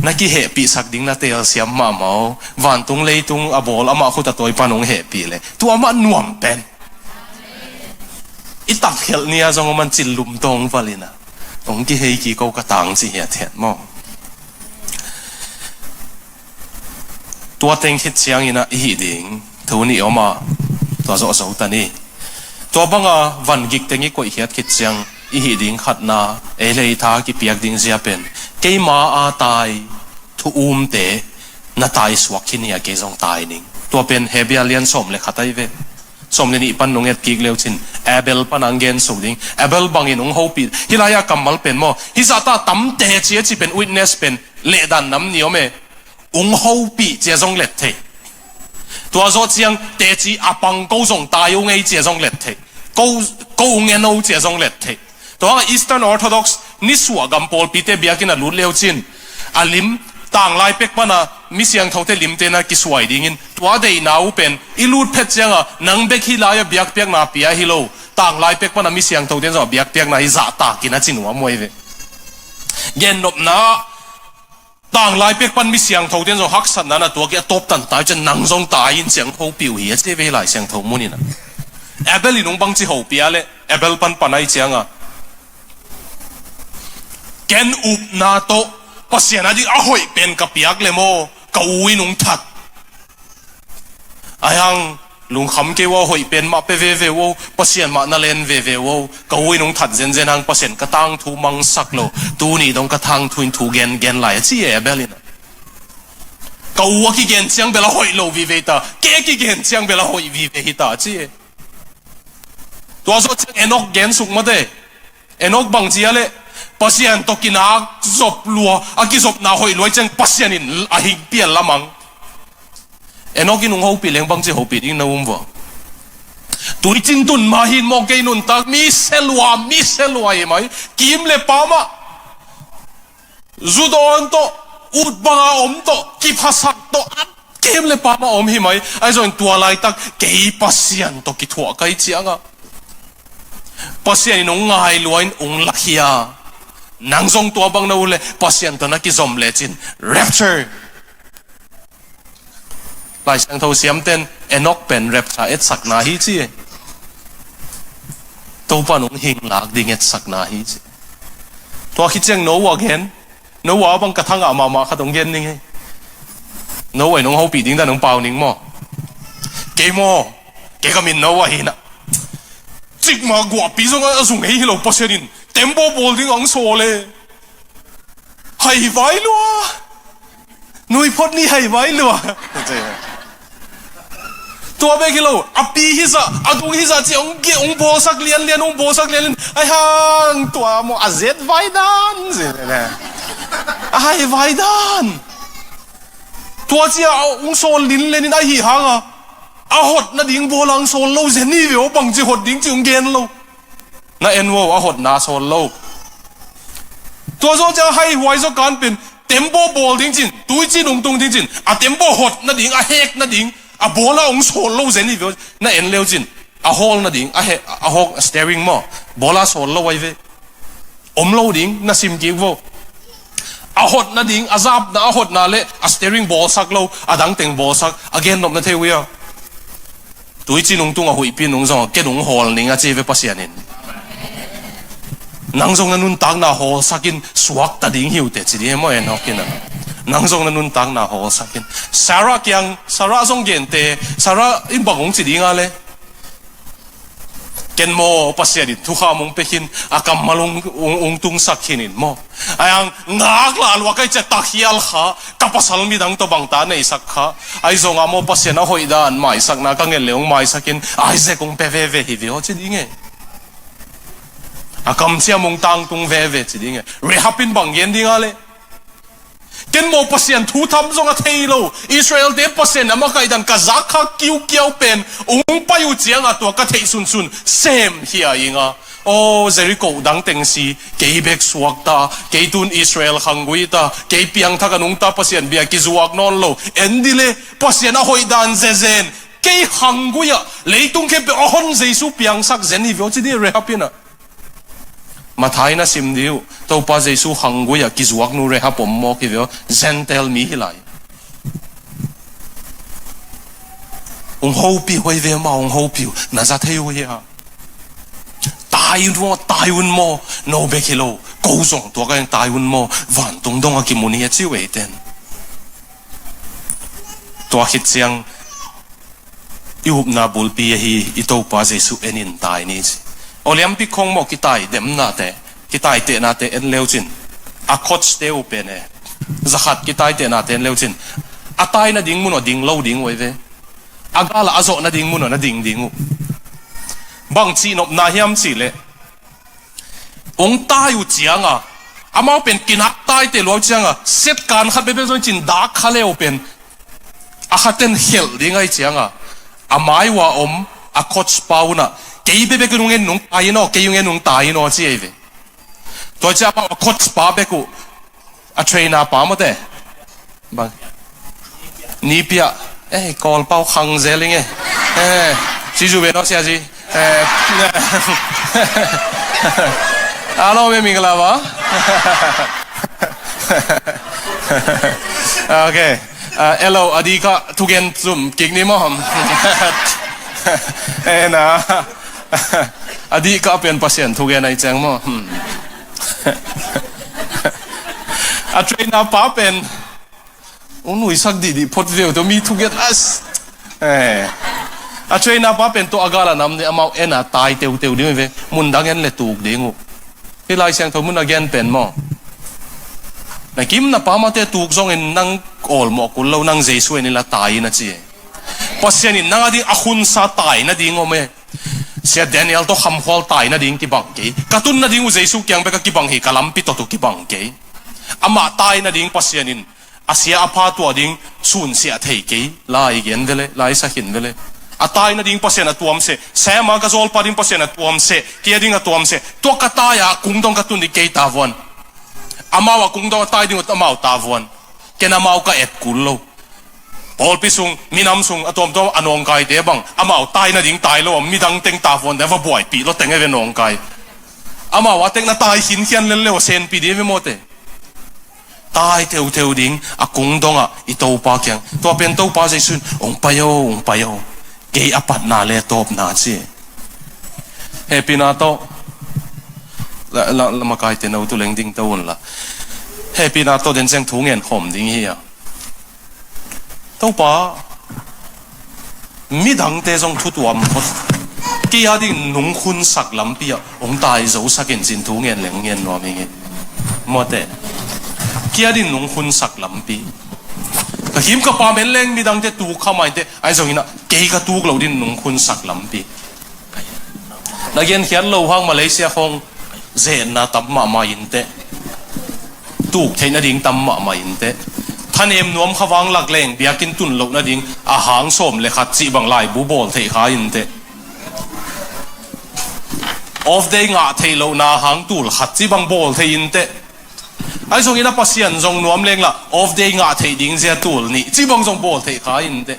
Na kihehpihsak ding na telsiam mahmah o. Vantung leitung a bawl amah khut a tawi pan ung hehpih le tua mah nuam pen. I takkhelh ni-a zong a man cillum tawng valina ung kihei kiko ka tang ci hiathiat maw? Tua teng khit ciangin ah i hih ding thu nih om a, tua zawh zo ta ni. Tua banga van gik teng i koihkhiat khit ciang i hih ding khatna ei le ei tha kipiak ding zia pen keima a tai thu umte na tai suak khin hi a kei zong tai ning. Tua pen Hebru lian sawm le khat ai ve. Sawm le nih pan nung et kik leu cin Abel pan ang gen suk ding. Abel bangin ung hopih hi lai-a kammal pen maw? Hi zahta tamte ci a ci pen witness pen lehdan nam ni om e. Ung hopih cia zong let thei. Tua zawh ciang teci a pang ko zong tai ung ei cia zong let thei. Ko, ko ung en o cia zong let thei. Tua hanga Eastern Orthodox nisuah gam pawlpite biakinn a lut leu cin a lim tanglai pek pana mi siangthote limte na kisuai dingin tua deihna uh pen i lut phet cianga nang bek hi lai-a biakpiakna pia hi lo. Tanglai pek pana mi siangthote zong a biakpiakna hi zahtakin a ci nuam uh ai ve. Gennopna tanglai pek pan mi siangthote zong haksatna na tuak i a tawptan tai cian nang zong tai in ciang hopih uh hi a ci ve hi Lai Siangtho munin a. Abel in ung bangci hopih a le Abel pan pan ai cianga ken upna tawh Pasian a ding a hoih pen ka piak le maw ka u in ung that. Ai hang lungkham kei uh a hoih pen mah pe veve uh o Pasian mah na len veve uh o ka u in ung that zenzen hang Pasian ka tangthu mangsak lo tuni dong ka tangthu in thu gen gen lai a ci e Abel in. Ka u a kigen ciang bel a hoih lo vive ta ke kigen ciang bel a hoih vive hi ta a ci e. Tua zawh ciang Enok gen suk mate. Enok bang cia le Pasian tawh kinak zop lua a kizopna hoih luai ciang Pasian in a hing pial lamang. Enok in ung hopih leng bangci hopih ding na um vua? Tuicin tun mah hin maw kei nuntak mi selua mi selua hi mai. Kim le pamah zudawn tawh ut banga om tawh kiphasak tawh a kim le pamah om hi mai. Ahi zongin tua laitak kei Pasian tawh kithuah kai cianga Pasian in ung ngai luain ung lakhia. Nang zong tua bang na uh le Pasian tawh na kizom lecin rapture. Lai Siangtho siamten Enok pen rapture etsakna hi ci. Topan ung hing lak ding etsakna hi ci. Tua khit ciang Noah gen. Noah bang ka thangah mahmah khat ung gen ning hi. Noah in ung hopih ding dan ung pau ning maw? Kei maw? Kei ka min Noah hi na. Cikmah guahpi zong a zung ei hi lo Pasian in tembaw bawl ding ang saw le. Hai vai lua. Nui phot ni hai vai lua. Tua bek hi lo a pi hi zah a dung hi zah ci ong ge ong bawlsak lianlian ong bawlsak lianlian ai hang tua maw a zet vai dan zi ne. A hai vai dan. Tua ci a ong sawl lin lenin a hi hanga a hot nading bawl ang sawl lo zen ni ve aw bang ci hot ding ci ong gen lo. Na en uh a hotna sawl lo. Tua zawh ciang haihuai zaw kan pen tembaw bawl ding cin tuici nungtung ding cin a tembaw hot nading a hek nading a bawla ong sawl lo zen hi ve na en leu cin a hawl nading a hek a hawk steering maw bawla sawl lo ai ve. Om lo ding na sim kik vo. A hot nading a zapna a hotna le a steering bawlsak lo a dangteng bawlsak a gennopna thei uh ia. Tuici nungtung a huihpi nung zong a ke nung hawl ning a ci ve Pasian in. Nang zong na nuntakna hawlsakin suakta ding hiute ci ding he maw en hawkin a. Nang zong na nuntakna hawlsakin Sarah kiang Sarah zong gente Sarah in bang hong ci ding a le. Ken maw Pasian in thukham hong pekhin a kammal hong tungsak khin in maw. Ai ang ngak la lua kai cia takhial kha, ka pasal midang tawh bangta neisak kha. Ahi zongah maw Pasian a hoih dan maisakna ka ngen le hong maisakin, Isaac hong pia veve hi ve aw ci ding e. A kamciam hong tangtung veve ci ding e. Rahab in bang gen ding a le? Ken maw Pasian thu tham zong a thei lo, Israel-te Pasian a makaih dan ka zak kha kiukiau pen hong pai uh ciangah tua ka theih sunsun sem hi a ing a. Aw, Jericho dang teng si, kei bek suakta, kei tun Israel khanggui ta, kei piangthak a nungta Pasian bia kizuak nawn lo. En dih le, Pasian a hoih dan zezen, kei khanggui ah leitung khempeuh a hon Jesu piangsak zen hi ve aw ci dih Rahab in ah. Matthai na sim dih uh, Topa Jesu khanggui ah kizuak nu Rahab om mawk hi ve aw, Gentile mi hi lai. Hong hopih uh hi ve maw, hong hopih uh, na za thei uh hi a. Tai un maw, tai un maw, no bek hi lo, ko zong tua ka heng tai un maw, vantung dong a kimu ni a ci uh eiten. Tua khit ciang i upna bulpi ahi i Topa Jesu en in tai ni ci. Aw liampik khong maw kitai demnate, kitai tehnate en leucin. A coach te uh pen e. Zakhat kitai tehnate en leucin. A tai nading mun aw ding lo ding uh ei ve. A gala a zawh nading mun aw na ding ding uh. Bang cihnopna hiam cihleh, hong tai uh cianga amau pen kinak taite luau cianga setkan khat bebe zong cin dak kha leu pen a khaten khelh ding ahi cianga a mai ua om a coach pa unah kei bebek in hong en nung tai in aw, kei hong en nung tai in aw ci ei ve. Tua ciah amau a coach pa bek uh a trainer pa mawte. Bang. Nipi ah. Eh, Kawl pau khang zel ing e. Eh, ci zu ve no sia ci. Eh, alo me mingla ba. Okay. Ah, elo, a dika thugen zum kik ni maw. Eh, na. A dika pen Pasian thugen ai ceng maw. Hmm. A trainer pa pen hong nuisak dihdih phot veu tawh mi thugen as. Eh. A trainer pa pen tawh a gala nam ni amau en a tai teuteu ding ve. Mundang en le tuk ding uh. Hih Lai Siangtho mun a gen pen maw. Na kim na pa mate tuk zongin nang awlmawh kul lo, nang Jesu en ila tai in a ci e. Pasian in nang a ding a khunsa tai nading om e. Sia Daniel tawh khamkhual tai nading kibang kei. Ka tun nading uh Jesu kiang bek a kibang hi, ka lampi tawh tu kibang kei. Amah tai nading Pasian in a sia a pha tuah ding sunsiah thei kei. Lai gen vele, lai sakhin vele. A tai nading Pasian a tuam seh. Sama ka zawlpa ding Pasian a tuam seh. Kia ding a tuam seh. Tua ka tai a kungdong ka tun ding kei tavuan. Amau a kungdong a tai ding uh amau tavuan. Ken amau ka et kul lo. Pawlpi sung, minam sung a tuamtuam a nawngkaite bang amau tai nading tai lo a midang teng tavuan ding a va buaipih lo teng e ve nawngkai. Amau a tek na tai khinkhian lel leu a senpi ding e ve mawte. Tai teuteu ding a kungdongah i Topa kiang. Tua pen Topa Jesu in hong pai o, hong pai o. Kei a patna le tawpna ci. Hehpihna tawh la, la, la makaite no tu leng ding to unla. Hehpihna tawh den ciang thu ngen khawm ding hi a. Topa, midangte zong thutuam khot. Kei a ding nung khunsak lampi ah hong tai zo sakin cin thu ngen leng ngen nuam hi nge. Mawte. Kei a ding nung khunsak lampi. Ka kim ka pam en leng midangte tuk kha mai te. Ahi zongin ah kei ka tuk lo din nung khunsak lampi. Na genkhiat lo hang Malaysia khong zetna tam mahmah in teh. Tuk theih nading tam mahmah in teh. Thanem nuam kha vang lak leng biakinn tun loh nading a hang sawm le khat cih bang laibu bawl theih kha in teh. Off day ngah theih lohna hang tul khat cih bang bawl theih in teh. Ahi zongin a Pasian zong nuam leng la off day ngah theih ding zia tul nih cih bang zong bawl theih kha in teh.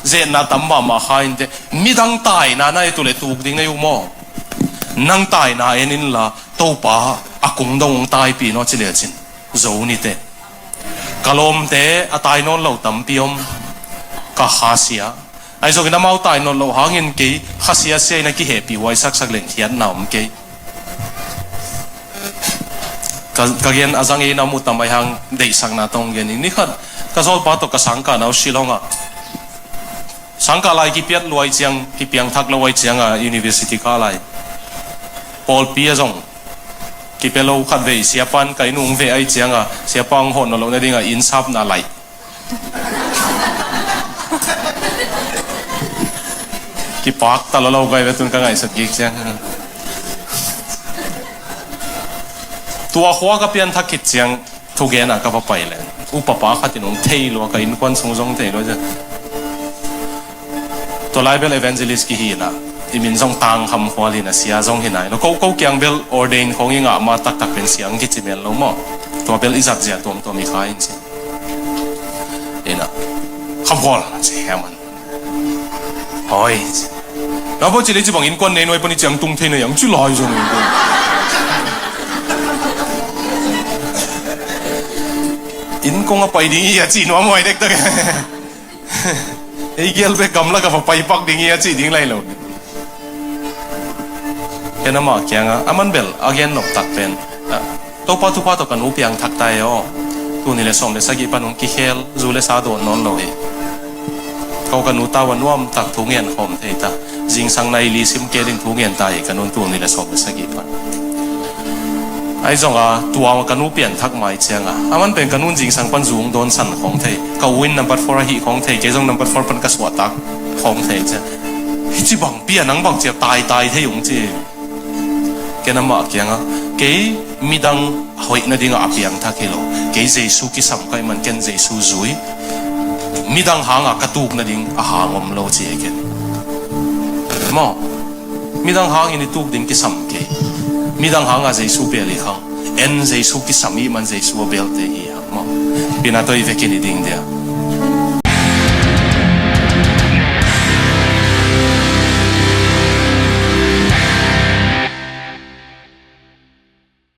Zetna tam mahmah kha in teh. Midang taina na et uh le tuk ding na hi uh maw? Nang taina en inla Topa a kungdong hong taipih naw ci lecin zo ni teh. Ka lawmte a tai nawn lo tampi om. Ka khasia. Ahi zongin amau tai nawn loh hangin kei khasia sia in a kihehpih huai saksak leng khiatna om kei. Ka, ka gen a zang ei na mu tam ahi hang deihsakna tawh gen ing. Ni khat ka zawlpa tawh ka sangkahna uh Shillong ah. Sangkah lai kipiat luai ciang, kipiangthak lo ai ciang a university kah lai. Pawlpi a zong Kipia lo khat vei, siapa'n ka inn ung veh ahih ciangah, siapa hong hawh nawn loh nadingah inn sapna laih. Kipak ta lo lo gai ve tun ka ngaihsut kik ciang. Tua khua ka pianthak khit ciang, thugen ah ka va pai leh, upapa khat in hong thei lua, ka innkuan sung zong thei lua ciang. Tua lai bel evangelist kihi inah, i min zong Tang Kham Khual inah, sia zong hi nai lo. Ko, ko kiang bel ordain khawng i ngah ma taktak pen sia hong kici mel lo maw. Tua bel i zat zia tuamtuam i kha in ci. Inah, Kham Khual, ci hiam an. Hoi, ci. Na bo ci lei ci bang innkuan nei nuai pan i ciang tung thei na hiam ci lai zong innkuan. Inn kong a pai ding hi a ci nuam huai dektak. Ei gel bek gamlak a va pai pak ding hi a cih ding lai lo. Ken amah kiangah, aman bel a gen nop tak pen, ah, Topa thupha tawh ka nu piangthak ta e aw. Tul nih le sawm le sagih pan hong kikhel, zu le sa dawn nawn lo hi. Ko ka nu tau a nuamtak thu ngen khawm thei ta. Zingsang nai li sim kei ding thu ngen ta hi ka nu'n tul nih le sawm le sagih pan. Ahi zongah tua ka nu pianthak mai ciangah, aman pen ka nu'n zingsang pan zu hong dawnsan khawng thei, ka u in number four ahih khawng thei, kei zong number four pan ka suahtak khawng thei ciang. Hih ci bang pian ang bang cia taitai thei ung ci. Ken amah kiangah, kei midang hoih nadingah a piangthak hi lo. Kei Jesu kisam ka hih man ken Jesu zui. Midang hangah ka tuk nading a hang om lo ci hi ken. Maw? Midang hangin i tuk ding kisam kei. Midang hangah Jesu bel i khang. En Jesu kisam i hih man Jesu a belte hi hang maw. Pina tawh i vekin i ding dia.